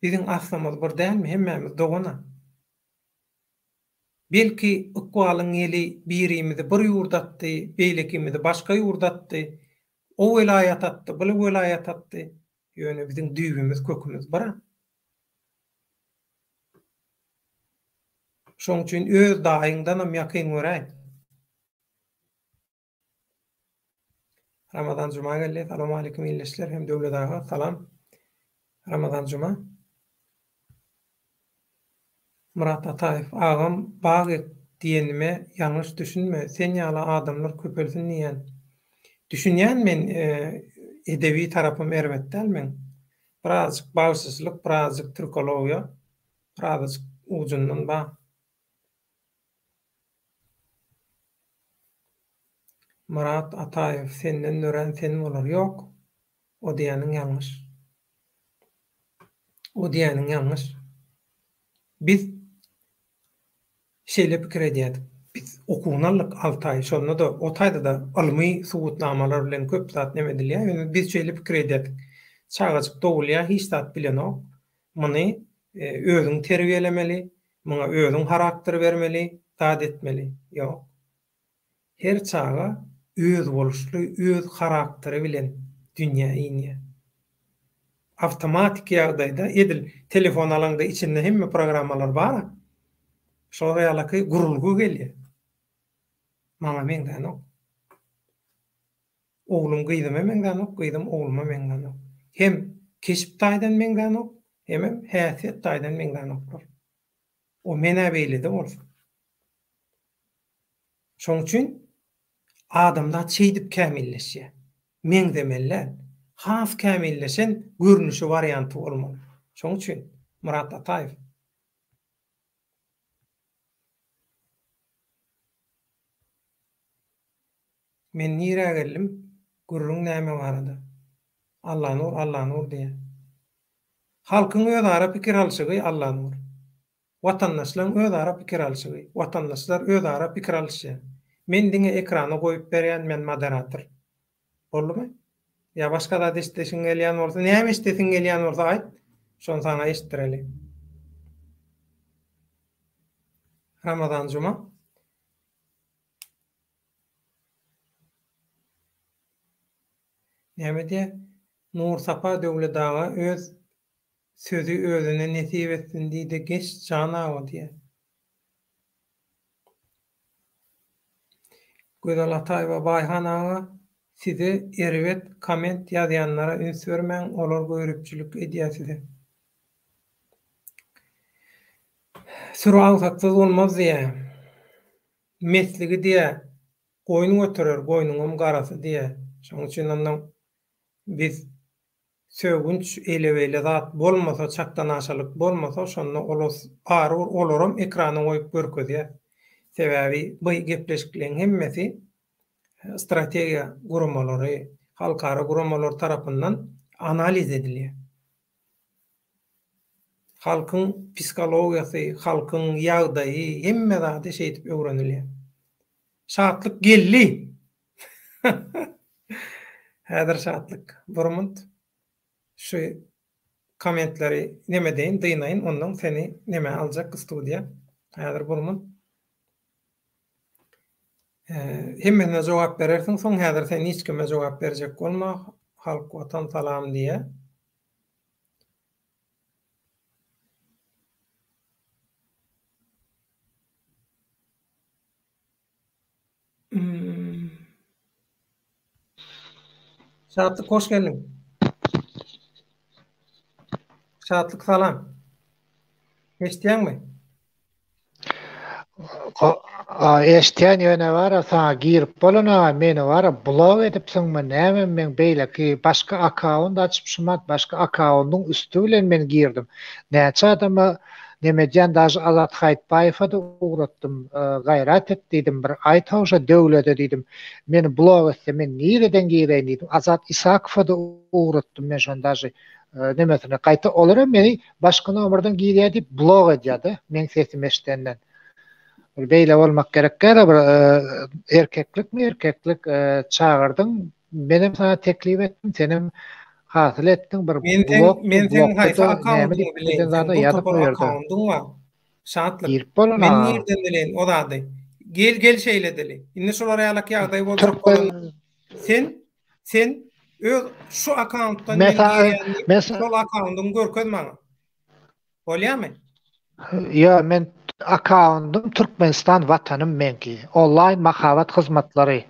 Biziň aslymyz bir dälmi? Hemmämiz dogan-a. Belki, ykbalyň ýeli birimizi bir ýurda atdy, beýlekimizi başga ýurda atdy, o welaýata atdy, bul welaýata atdy, ýöne biziň düýbümiz, kökümiz bir-ä. Şoň üçin öz daýyňdanam ýakyn göräý. Ramazan Juma geldi. Salowmaleýkim ildeşler hem Döwlet aga salam. Ramazan Juma. Myrat Ataýew agam bag ek diýenime ýalňyş düşünme sen ýaly adamlar köpelsin diýýän. Düşünýän men edebi tarapym erbet däl meň. Birazjyk bagşyçylyk birazjyk türkologiýa birazajyk ujundan bar. Myrat Ataýew senden dörän sen bolar ýok o diýýäniň ýalňyş. O diýýäniň ýalňyş. Biz şeýle pikir edýärdik. Biz okuwyny aldyk alty aý şonda-da o taýda-da ylmy subutnamalar bilen köp zat neme edilýär ýöne biz şeýle pikir edýärdik. Çagajyk dogulýar hiç zat bilenok. Muny özüň terbiýelemeli, muňa özüň harakter bermeli, zat etmeli. Ýok. Her çaga özboluşly öz harakteri bilen dünýä inýär. Awtomatiki ýagdaýda edil telefon alaňda içinde hemme programmalar bar-a. Şolar ýalaky gurulgy gelýär. Maňa meňzänok. Oglum gyzyma meňzänok, gyzym ogluma meňzänok. Hem keşp taýdan meňzänok, hemem häsiýet taýdan meňzänoklar. O men-ä beýle-de bolsa. Şoň üçin adamzat şeýdip kämilleşýär. Meňzemeli däl. Has kämilleşen görnüşi warianty bolmaly. Şoň üçin Myrat Ataýew. Men nirä geldim? Gürrüň näme barada? Allanur, Allanur diýýär. Halkyň özara pikir alşygy Allanur. Watandaşlaň özara pikir alşygy. Watandaşlar özara pikir alyşýar. Men diňe ekrana goýup berýän men moderator. Boldumy? Ýa başga zat eşidesiň gelýän bolsa, näme eşidesiň gelýän bolsa aýt, şony saňa eşitdireli. Ramazan Juma. Näme diýýär? Nursapa Döwlet aga öz sözi özüne nesip etsin diýde geç jan aga diýýär. Gözel Ataýewa Baýhan aga size erbet kament ýazýanlara üns bermäň olar göripçilik edýä size. Süri agsaksyz bolmaz diýýä. Mesligi diýýä goýun göterer goýnuňam garasy diýýä. Şonuň üçin onnoň biz sögünç eýle-beýle zat bolmasa çakdanaşalyk bolmasa şonda olas barybir olaram ekrana goýup görkezýär. Sebäbi by gepleşikleň hemmesi strategiýa guramalary, halkara guramalary tarapyndan analiz edilýär. Halkyň psihologiýasy, halkyň ýagdaýy, hemme zady şeýdip öwrenilýär. Şatlyk geldi! Häzir Şatlyk bir munt şu kommentleri neme edeýin, dynaýyn, ondan seni neme aljak studiýa. Häzir bir munt. Hemmesine jogap berersiň, soň häzir sen hiç kime jogap berjek bolma. Halk watan salam diýýär. Hmm. Şatlyk hoş geldiň. Şatlyk salam. Eşitýäňmi? Eşitýän ýöne bara saňa girip bolana meni bara blok edipsiňmi näme men beýleki başga akkaunt açyp şumat başga akkaundyň üsti bilen men girdim. Näçe adama neme edýän daže Azat Haýytbaýewa-da ugratdym gaýrat et diýdim bir aýt how şo döwlede diýdim meni blok etse men nireden gireýin diýdim Azat Isakowa-da ugratdym men şony daže nemesine gaýta olaram meni başga nomerden girýär diýip blok edýärde meň sesimi eşidenden. Bir beýle bolmak gerek däl bir erkeklikmi erkeklik çagyrdyň menem saňa teklip etdim senem hasyl etdiň bir Men seň men seň haýsy akkauntyňy bileýin seň bir topar akkauntyň bar. Şatlyk. Girip bolan Men nirden bileýin o zady. Gel gel şeýle edeli. Indi şular ýalak ýagdaý boljak bolan sen Sen öz şu akkauntdan men girýän diýip, şol akkauntyňy görkez maňa. Bolýarmy? Ýok, men akkauntym Türkmenistan Watanym meňki. Onlaýn mahabat hyzmatlary.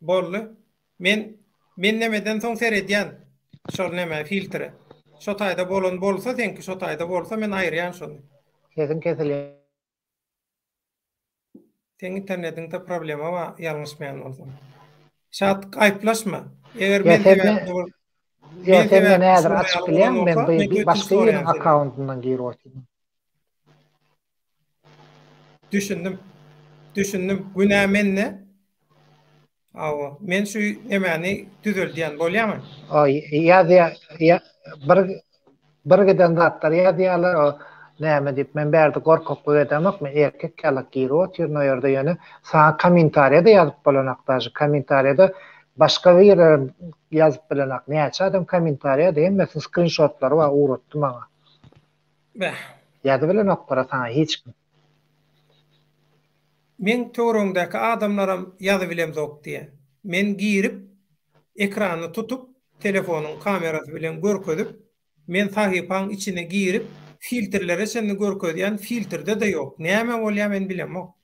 Boldy. Men men nemeden soň seredýän şol neme filtre. Şo taýda bolan bolsa seňki şo taýda bolsa men aýyrýan şony. Sesiň kesilýär. Seň internetiňde problema bar ýalňyşmaýan bolsam. Şatlyk aýyplaşma. Eger men sebäpli bol. Ýa sen meni häzir açyp bilýäňmi men bu başga biriniň akkauntyndan girip otyryn. Düşündim. Düşündim. Günä mende. Hawa, men şu nemäni düzeldýän, bolýamy? O ýazýa bir bir giden zatlar ýazýarlar o näme diýip men bärde gorkaklyk edemok men erkek ýalak girip otyryn o ýerde ýöne saňa kommentariýada ýazyp bolanok daže kommentariýada başga birlerem ýazyp bilenak näçe adam kommentariýada hemmesiniň skrinşotlary bar ugratdy maňa. Beh. Ýazybilenoklara saňa hiç kim. Meň töweregimdäki adamlaram ýazybilemzok diýýär. Men girip, ekrany tutup, telefonyň kamerasy bilen görkezip, men sahypaň içine girip, filtrlere çenli görkezýän, filtrde-de ýok. Näme bolýar men bilemok.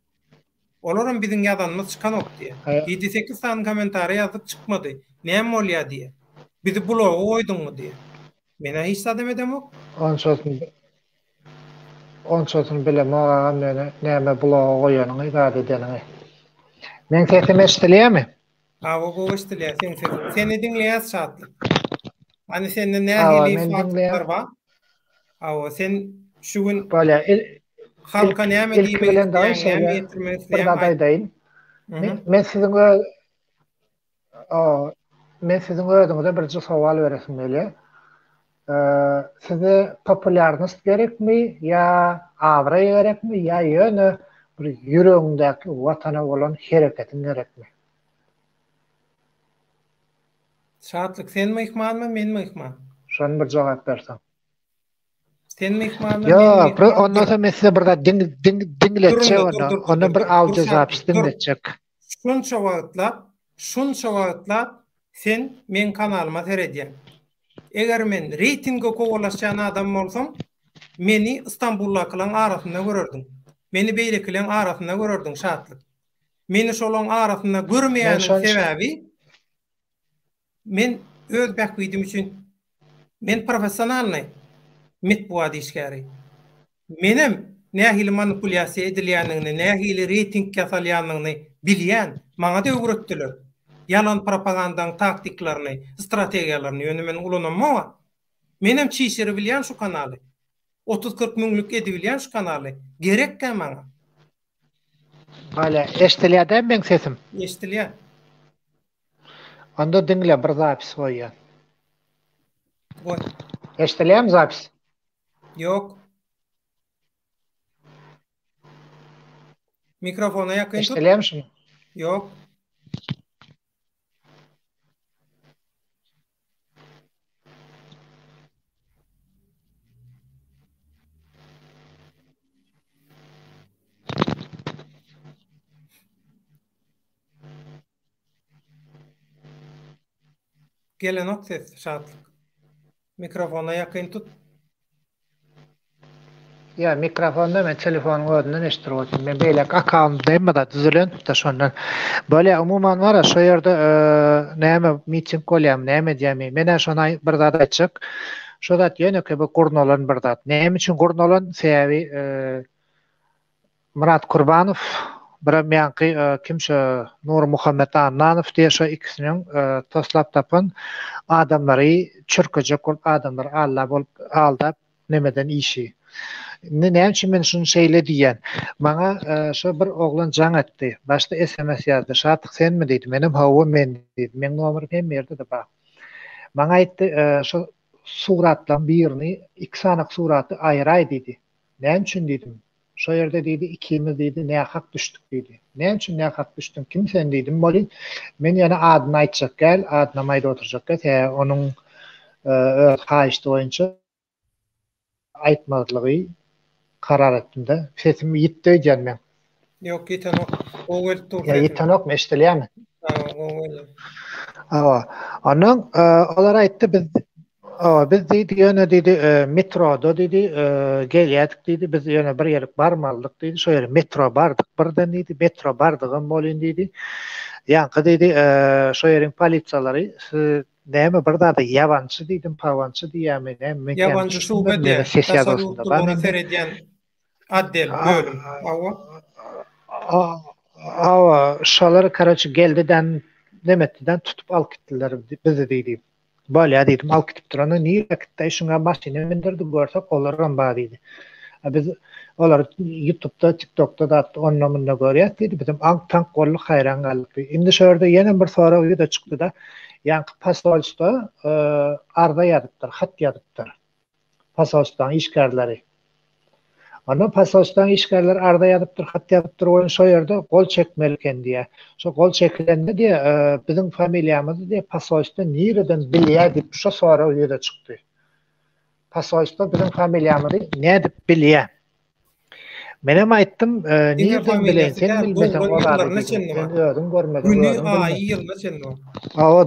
Olaram biziň ýazanymyz çykanok diýýär. Ýedi-sekiz sany kommentariý ýazdyk çykmady. Näme bolýar diýýär. Bizi bloga goýduňmy diýýär. Men-ä hiç zadam edemok. Onçasyny Onçasyny bilemok agam ýöne näme bloga goýanyňy zat edeniňi. Meň sesim eşdilýämi? Hawa gowy eşdilýär seň sesiň. Seni diňleýäs Şatlyk. Hany sende nähili faktlar bar? Hawa sen şu gün Bolýar. Halka näme diýmek isleýäň, näme ýetirmek isleýäň? Bir zat aýdaýyn. Men siziň öz Men siziň özüňize birje sowal beresim gelýär. Size populýarnost gerekmi ýa abraý gerekmi ýa ýöne bir ýüregiňdäki watana bolan hereketiň gerekmi? Şatlyk sen myhmanmy men myhman? Şony bir jogap berseň. Sen myhmanmy men myhman? Ýok, ondan soň men size bir zat diňletjek onda. Onda bir audio zapis diňletjek. Şunça wagtlap, şunça wagtlap sen meň kanalyma seredýäň. Eger men reýtinge kowalaşýan adam bolsam, meni Istanbuldakylaň arasynda görerdiň. Meni beýlekileň arasynda görerdiň, Şatlyk. Meni şolaň arasynda görmeýäniň sebäbi, Men öz bähbidim üçin men professionalnyý metbugat işgäri. Menem nähili manipulýasiýa edilýändigini, nähili reýting ýasalýanyny bilýän. Maňa-da öwretdiler. Ýalan propagandaň taktiklaryny, strategiýalaryny ýöne men ulanamok-a. Menem çişiribilýän şu kanaly. Otuz-kyrk müňlük edibilýän şu kanaly. Gerekkä maňa. Bolýa. Eşdilýär dämi meň sesim? Eşdilýär. Onda diňle bir zapis goýýan. Goý. Eşdilýärmi zapis? Ýok. Mikrofona ýakyn tut. Eşdilýärmi şuny? Ýok. Gelenok ses Şatlyk. Mikrofona ýakyn tut. Ýa mikrofonda men telefonyň özünden eşitdirip otyryn. Men beýleki akkauntda hemme zat düzelenipdir şondan. Bolýa umuman bara şo ýerde näme miting bolýamy näme edýämi menä şony bir zat aýtjak. Şo zat ýönekeý bir gurnalan bir zat. Näme üçin gurnalan sebäbi Myrat Kurbanow birem ýaňky kim şo Nurmuhammet Annanow diýe şo ikisiniň toslap tapan adamlary çürkejek bolup adamlary alla bolup aldap nemeden işi. Indi näme üçin men şuny şeýle diýýän. Maňa şo bir oglan jaň etdi. Başda sms ýazdy. Şatlyk senmi diýdi. Menem hawa men diýdim. Meň nomerim hemme ýerde-de bar. Maňa aýtdy şo suratlaryň birini iki sany suraty aýyraý diýdi. Näme üçin diýdim. Şo ýerde diýdi, ikimiz diýdi, nähak düşdük diýdi. Näme üçin nähak düşdüň, kim sen diýdim welin, men ýöne adyny aýtjak däl, adynam aýdyp oturjak däl, sebäbi onuň öz haýyşty boýunça aýtmazlygy karar etdim-de. Sesim ýitdi öýdýän meň. Ýok, ýitenok. Gowy gelip dur sesiň. Ýitenokmy, eşidilýärmi? Hawa, gowy gelýär. Hawa. Ondan olar aýtdy, biz Hawa, biz diýdi, ýöne diýdi, metroda diýdi, gelýärdik diýdi, biz ýöne bir ýerik barmalydyk diýdi, şo ýere metro bardyk birden diýdi, metro bardygam bolýyn diýdi. Ýaňky diýdi, şo ýeriň polisiýalary siz näme bir zada ýabançy diýdim, pawançy diýýärmi, näme, men kän Ýabanjy şube düşünmedim, diýýär, ýöne ses daşary ýazgysynda bar ýurtlulara mende. seredýän otdel, bölüm. Hawa. Hawa, şolar, karoçe, geldi-den, neme etdi-den, tutup alyp gitdiler bizi diýdi. Bolýa diýdim, alyp gidip duranda nirä gitdi-aý, şuňa maşyna mündürdi, görsek olaram bar diýdi. A biz olary ýutubda, tiktokda zat onda-munda görýäs diýdi, bizem aňk-taňk bolduk, haýran galdyk diýdi. Indi şo ýerde ýenem bir sorag ýüze çykdy-da, ýaňky posolstwo arza ýazypdyr, hat ýazypdyr. Posolstwanyň işgärleri. Ondan posolstwanyň işgärleri arza ýazypdyr, hat ýazypdyr welin şo ýerde gol çekmeli eken diýýär. Şo gol çekilende diýýär, biziň familiýamyzy diýýär posolstwo nireden bilýär diýip şo sorag ýüze çykdy. Posolstwo biziň familiýamyzy nädip bilýär? Menem aýtdym, Diňe nirden bileýin, familiýasy sen däl, bilmeseň doglan o zady ýyllaryna diýdim. çenli Sen bar. özüň görmeseň, Güni, özüň aýy, bilmersiň. ýylyna çenli bar. Hawa,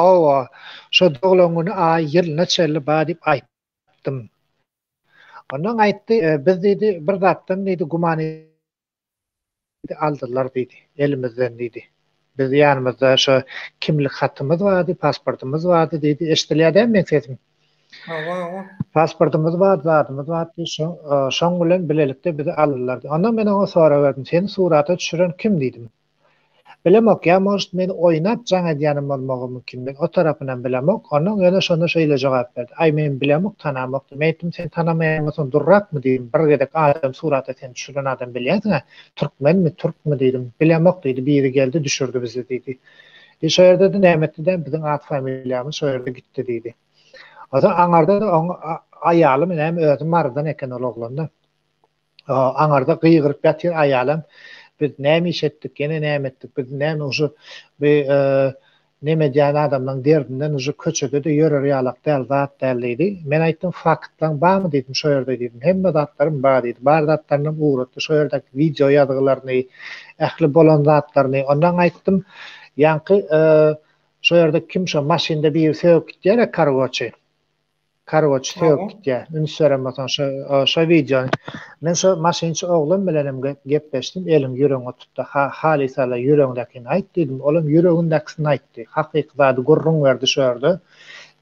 hawa, şo doglan güni, aýy, ýylyna çenli bar diýip aýtdym. Ondan aýtdy, biz diýdi, bir zatdan diýdi, güman aldylar diýdi, elimizden diýdi. Biz ýanymyzda şo kimlik hatymyz bardy, pasportymyz bardy diýdi. Eşidilýär dämi meň sesim? Hawa, hawa. Pasportymyz bardy, zadymyz bardy, şo şoň bilen bilelikde bizi aldylar diýdi. Ondan men oňa sorag berdim, seni surata düşüren kim diýdim. Bilemok, ýa может meni oýnap jaň edýänem bolmagy mümkin, men o tarapynam bilemok, onnoň ýöne şonda şeýle jogap berdi, Aý men bilemok, tanamok diýdi. Men aýtdym, sen tanamaýan bolsaň durrakmy diýdim, bir gezek adam surata seni düşüren adam bilýänsiň-ä, türkmenmi, türkmi diýdim, bilemok diýdi, biri geldi düşürdi bizi diýdi. Diý şo ýerde-de näme etdi däm, biziň at familiýamyz şo ýerde gitdi diýdi. Onsoň aňarda-da oň aýalymy näme özi Marydan eken ol oglan-da. Aňarda gygyryp ýatyr aýalam, Biz näme iş etdik, ýene näme etdik, biz näme uje bi neme edýän adamlaň derdinden uje köçede-de ýörer ýalak däl, zat däl diýdi. Men aýtdym, faktlaň barmy diýdim, şo ýerde diýdim. Hemme zatlarym bar diýdi. Bar zatlarynam ugratdy, şo ýerdäki wideo ýazgylaryny, ähli bolan zatlaryny. Ondan aýtdym, ýaňky şo ýerde kim şo maşynda biri sögüp gitýär-ä kargoçy. Kargoçy sögüp gitýär. Üns beren bolsaň şo şo wideony. Men şo maşynçy oglan bilenem gepleşdim. Eliň ýüregiňe tutda ha halysala ýüregiňdäkini aýt diýdim. Olam ýüregindäkisini aýtdy. Hakyky zady gürrüň berdi şo ýerde.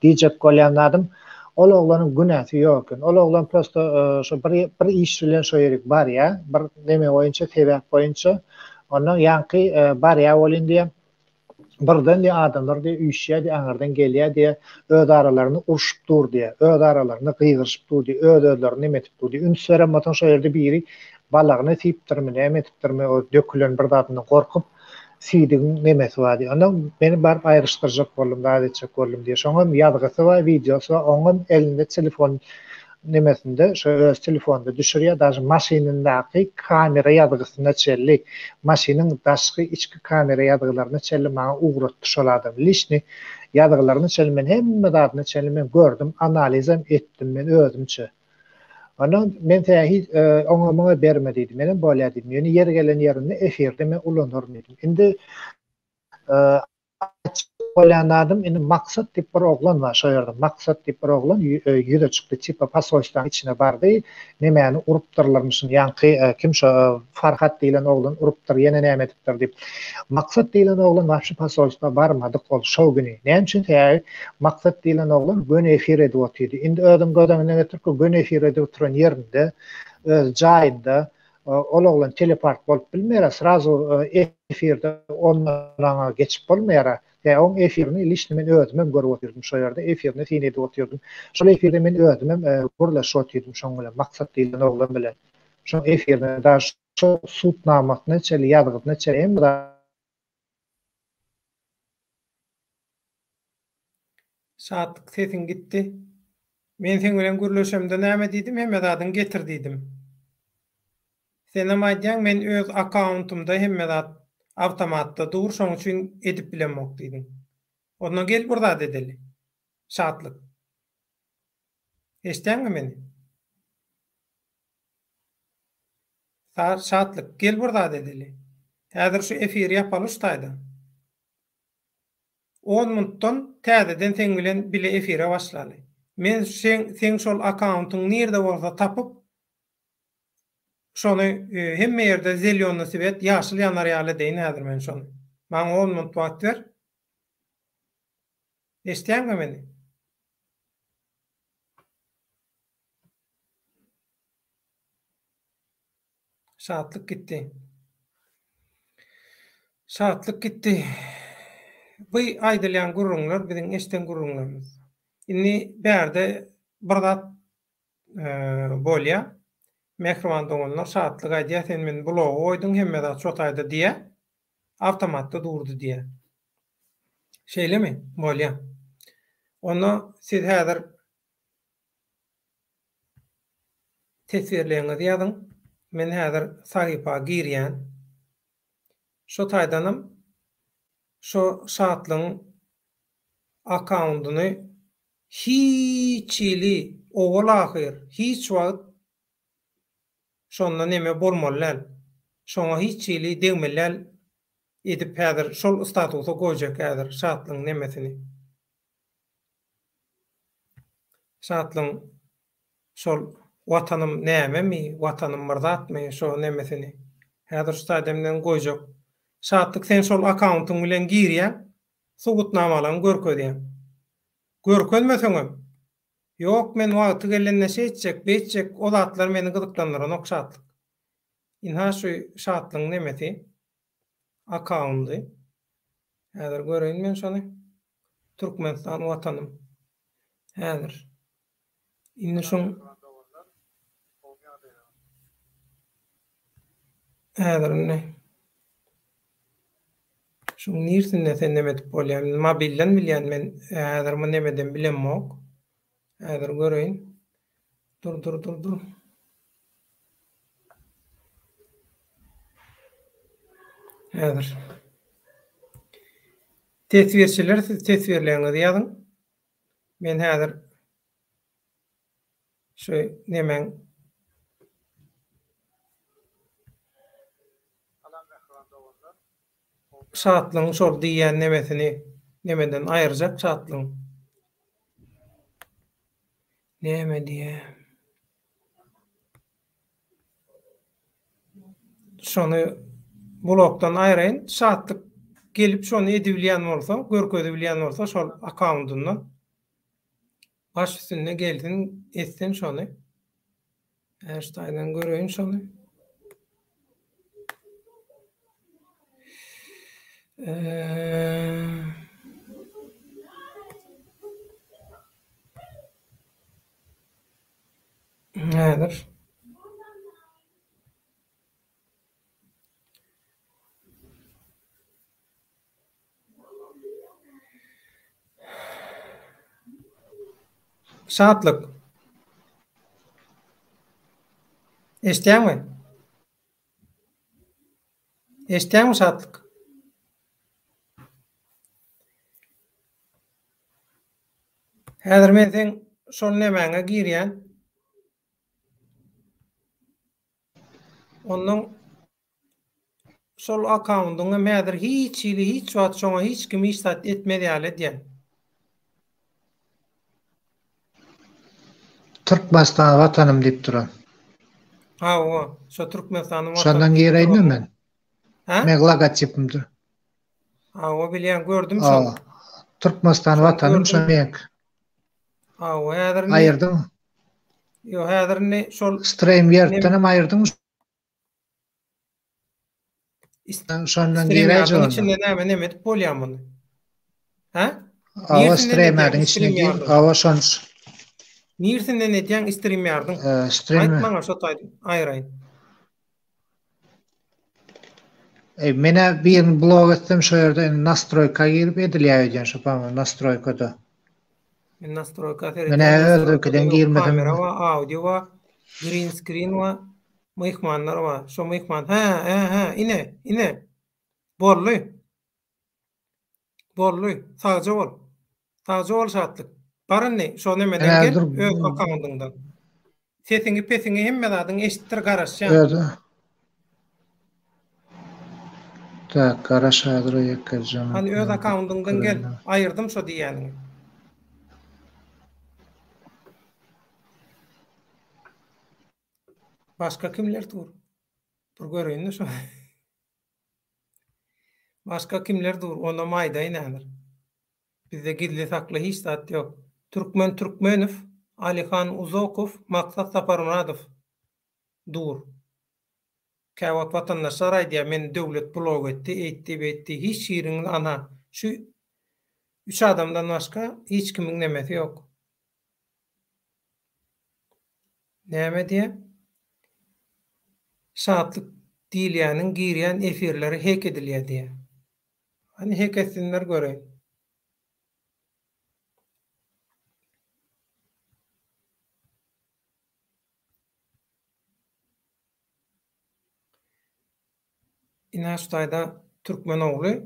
Diýjek bolýan zadym ol oglanyň günäsi ýok eken. Ol oglan prosto şo bir bir iş bilen şo ýerik barýar. Bir neme boýunça sebäp boýunça. Ondan ýaňky barýar welin diýýär. Birden diýýär, adamlar diýýär, üýşýär diýýär, aňyrdan gelýär diýýär, öz aralarynda urşup dur diýýär, öz aralarynda gygyryşyp dur diýýär, öz-özlerini neme edip dur diýýär. Üns beren bolsaň, şo ýerde biri balagyny siýipdirmi, näme edipdirmi, o dökülen bir zadyndan gorkup, siýdigiň nemesi bar diýýär. Ondan meni baryp aýryşdyrjak boldum, zat etjek boldum diýýär. Şoňam ýazgysy bar, wideosy bar, oňam elinde telefon nemesinde şo öz telefonynda düşürýär daže maşynyndaky kamera ýazgysyna çenli maşynyň daşky içki kamera ýazgylaryna çenli maňa ugratdy şol adam liçni ýazgylaryna çenli men hemme zadyna çenli men gördüm analizem etdim men özümçe ondan men sen hiç oňa muňa berme diýdi menem bolýa diýdim ýöne ýeri gelen ýerinde efirde men ulanaryn diýdim indi. bolýan zadym indi Maksat diýip bir oglan bar şo ýerde Maksat diýip bir oglan ýüze çykdy tipa posolstwanyň içine bardy nemäni urupdyrlarmyşyn ýaňky kim şo Farhat diýlen oglan urupdyr ýene näme edipdir diýip Maksat diýlen oglan wapşe posolstwa barmadyk ol şo güni näme üçin sebäbi Maksat diýlen oglan göni efir edip otyrdy indi özüň göz öňüne getir göni efir edip oturan ýerinde öz jaýynda Ol oglan teleport bolup bilmeýär srazu efirde ondan aňa geçip bolmaýar. Ýa oň efirini liçno men özümem görüp otyrdym şo ýerde efirine syn edip otyrdym. Şol efirde men özümem gürleşip otyrdym şoň bilen Maksat diýlen oglan bilen. Şoň efirine daş şo sud namasyna çenli ýazgysyna çenli hemme zat Şatlyk sesiň gitdi. Men seň bilen gürleşemde näme diýdim hemme zadyňy getir diýdim. Senem aýdýaň men öz akkauntymda hemme zat awtomatda dur şoň üçin edip bilemok diýdiň. Onda gel bir zat edeli. Şatlyk. Eşdýäňmi meni? Şatlyk gel bir zat edeli. Häzir şu efiri ýapaly şu taýda. On muntdan täzeden seň bilen bile efire başlaly. Men şeň seň şol akkauntyň nirde bolsa tapyp şony hemme ýerde zelýonny swet ýaşyl ýanar ýaly edeýin häzir men şony. Maňa on munt wagt ber. Eşitýäňmi meni? Şatlyk gitdi. Şatlyk gitdi. Bu aýdylýan gürrüňler biziň eşden gürrüňlerimiz. Indi bärde bir zat bolýar. Mähriban doganlar Şatlyk aýdýar, sen meni bloga goýduň, hemme zat şo taýda diýýär. Awtomatda durdy diýýär. Şeýlemi? Bolýar. Onda siz häzir Teswirleriňizi ýazyň. Men häzir sahypa girýän. Şo taýdanam şo Şatlygyň akkaundyny hiç hili owal-ahyr hiç wagt şonda neme bolmaly däl. Şoňa hiç hili degmeli däl edip häzir şol statusa goýjak häzir Şatlygyň nemesini. Şatlygyň şol Watanym nämemi, Watanym bir zatmy şo nemesini. Häzir şu taýda men goýjak. Şatlyk sen şol akkauntyň bilen girýäň, subutnamalaryňy görkezýäň. Görkezmeseňem, ýok men wagty gelende şeýtjek, beýtjek o zatlar meni gyzyklandyranok Şatlyk. Ynha şu Şatlygyň nemesi. Akkaundy. Häzir göreýin men şony. Türkmenistan watanym. Häzir. Indi şuň Häzir indi. Şuň nirsinde sen neme edip bolýar? Indi mobilden bilýän men häzir bu nemeden bilemok. Häzir göreýin. Dur dur dur dur. Häzir. Teswirçiler siz teswirleriňizi ýazyň. Men häzir şu nemäň Şatlygyň şol diýýän nemesini nemeden aýyrjak Şatlygyň. Näme diýýä? Şony blokdan aýraýyn. Şatlyk gelip şony edibilýän bolsa, görkezibilýän bolsa şol akkaundyndan baş üstünde gelsin, etsin şony. Şu taýdan göreýin şony. Häzir. Şatlyk. Eşitýäňmi? Eşitýäňmi Şatlyk? Häzir men seň şol nemäňe girýän. Ondan. Şol akkaundyňam häzir hiç hili hiç wagt şoňa hiç kim hiç zat etmez ýaly edýän. Türkmenistan watanym diýip duran. Hawa, şo Türkmenistanyň watany. Şondan gireýinmi men? Hä? Meň logotipim dur. Hawa bilýän gördüm şony. Türkmenistan watanym şo meňki. Hawa häzir indi. Aýyrdyňmy? Ýok häzir indi şol. Streamyard'dan hem aýyrdyňmy? Şondan giräýjek. Içinde näme näme edip bolýar muny? Hä? Awa StreamYard'yň içine gir. Awa şon. Nirsinden edýäň StreamYard'yň? Stream. Aýt maňa şo taýdan aýraýyn. Ey, menä birini blok etsem şo ýerde indi nastroýka girip edilýär öýdýän şo pama nastroýkada. Men nastroýka seredýän. Menä özüňkiden girmesem. Kamera bar, audio bar, green screen bar, myhmanlar bar. Şo myhman. Hä, hä, hä, ine, ine. Boldy. Boldy. Sagja bol. Sagja bol Şatlyk. Bar indi şo nemeden gel öz akkaundyňdan. Sesiňi pesiňi hemme zadyňy eşitdir garaşýan. Öz. Tak garaş häzir ýekeje. Hany öz akkaundyňdan gel. Aýyrdym şo diýýäniňi. Başga kimler dur? Bir göreýin-de şo. Başga kimler dur, onam aýdaýyn häzir. Bizde gizli sakly hiç zat ýok. Türkmen Türkmenow, Alihan Uzokow, Maksat Saparmyradow dur. Käwagt watandaşlar aýdýar, meni döwlet blok etdi, eýtdi, beýtdi. Hiç biriňiz ana, şu üç adamdan başga hiç kimiň nemesi ýok. Näme diýýä? Şatlyk diýilýäniň girýän efirleri hek edilýär diýýä. Hany hek etsinler göreýin. Ine şu taýda türkmen ogly.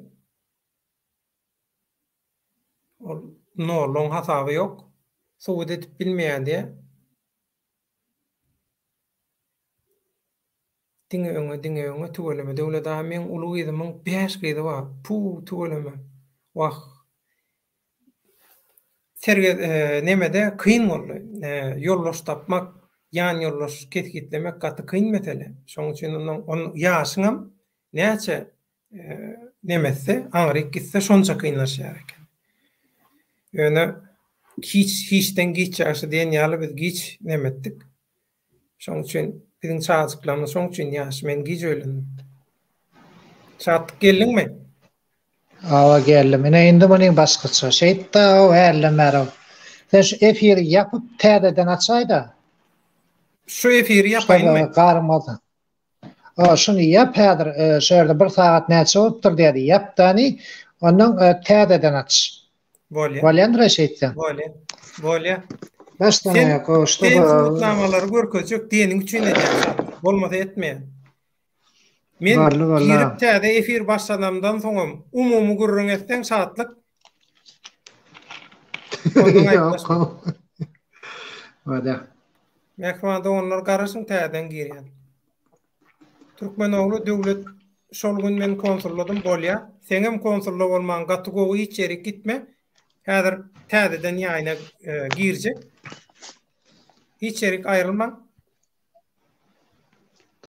Ol nolluň hasaby ýok. Subut edip bilmeýär diýýär. Diňe öňe diňe öňe tüweleme Döwlet aga meň uly gyzymyň 5 gyzy bar puu tüweleme wah Serge nemede kyn boldy ýoldaş tapmak ýan ýoldaş kesgitlemek gaty kyn mesele şoň üçin ondan on ýaşyňam näçe nemetse, aňryk gitse şonça kynlaşýar eken. Ýöne hiç hiçden giç ýagşy diýen ýaly biz giç nemetdik. Şoň üçin biziň çagajyklarymyz şoň üçin ýaş. Men giç öýlendim. Şatlyk geldiňmi? Hawa geldim. Ine indi munyň başgaça. Şeýtda o hälden bäri. Sen şu efiri ýapyp täzeden açaýda. Şu efiri ýapaýynmy? Garmaz. A şuny ýap häzir şu ýerde bir sagat näçe bolupdyr diýdi. Ýap dany ondan täzeden aç. Bolýa. Bolýandyr şeýtseň. Bolýa. Bolýa. Başdan aýak o ştoba. Sen subutnamalary görkezjek diýeniň üçin edýän şat. Bolmasa etmeýän. Men girip täze efir başlanamdan soňam umumy gürrüň etseň şatlyk. Ondan aýtlaşma. Bolýa. Mähriban doganlar garaşyň täzeden girýän. Türkmen ogly Döwlet şol gün men konsulladym bolýa. Seňem konsulla bolmaň gaty gowy hiç ýerik gitme. Häzir täzeden ýaýyna girjek. Hiç ýerik aýrylmaň.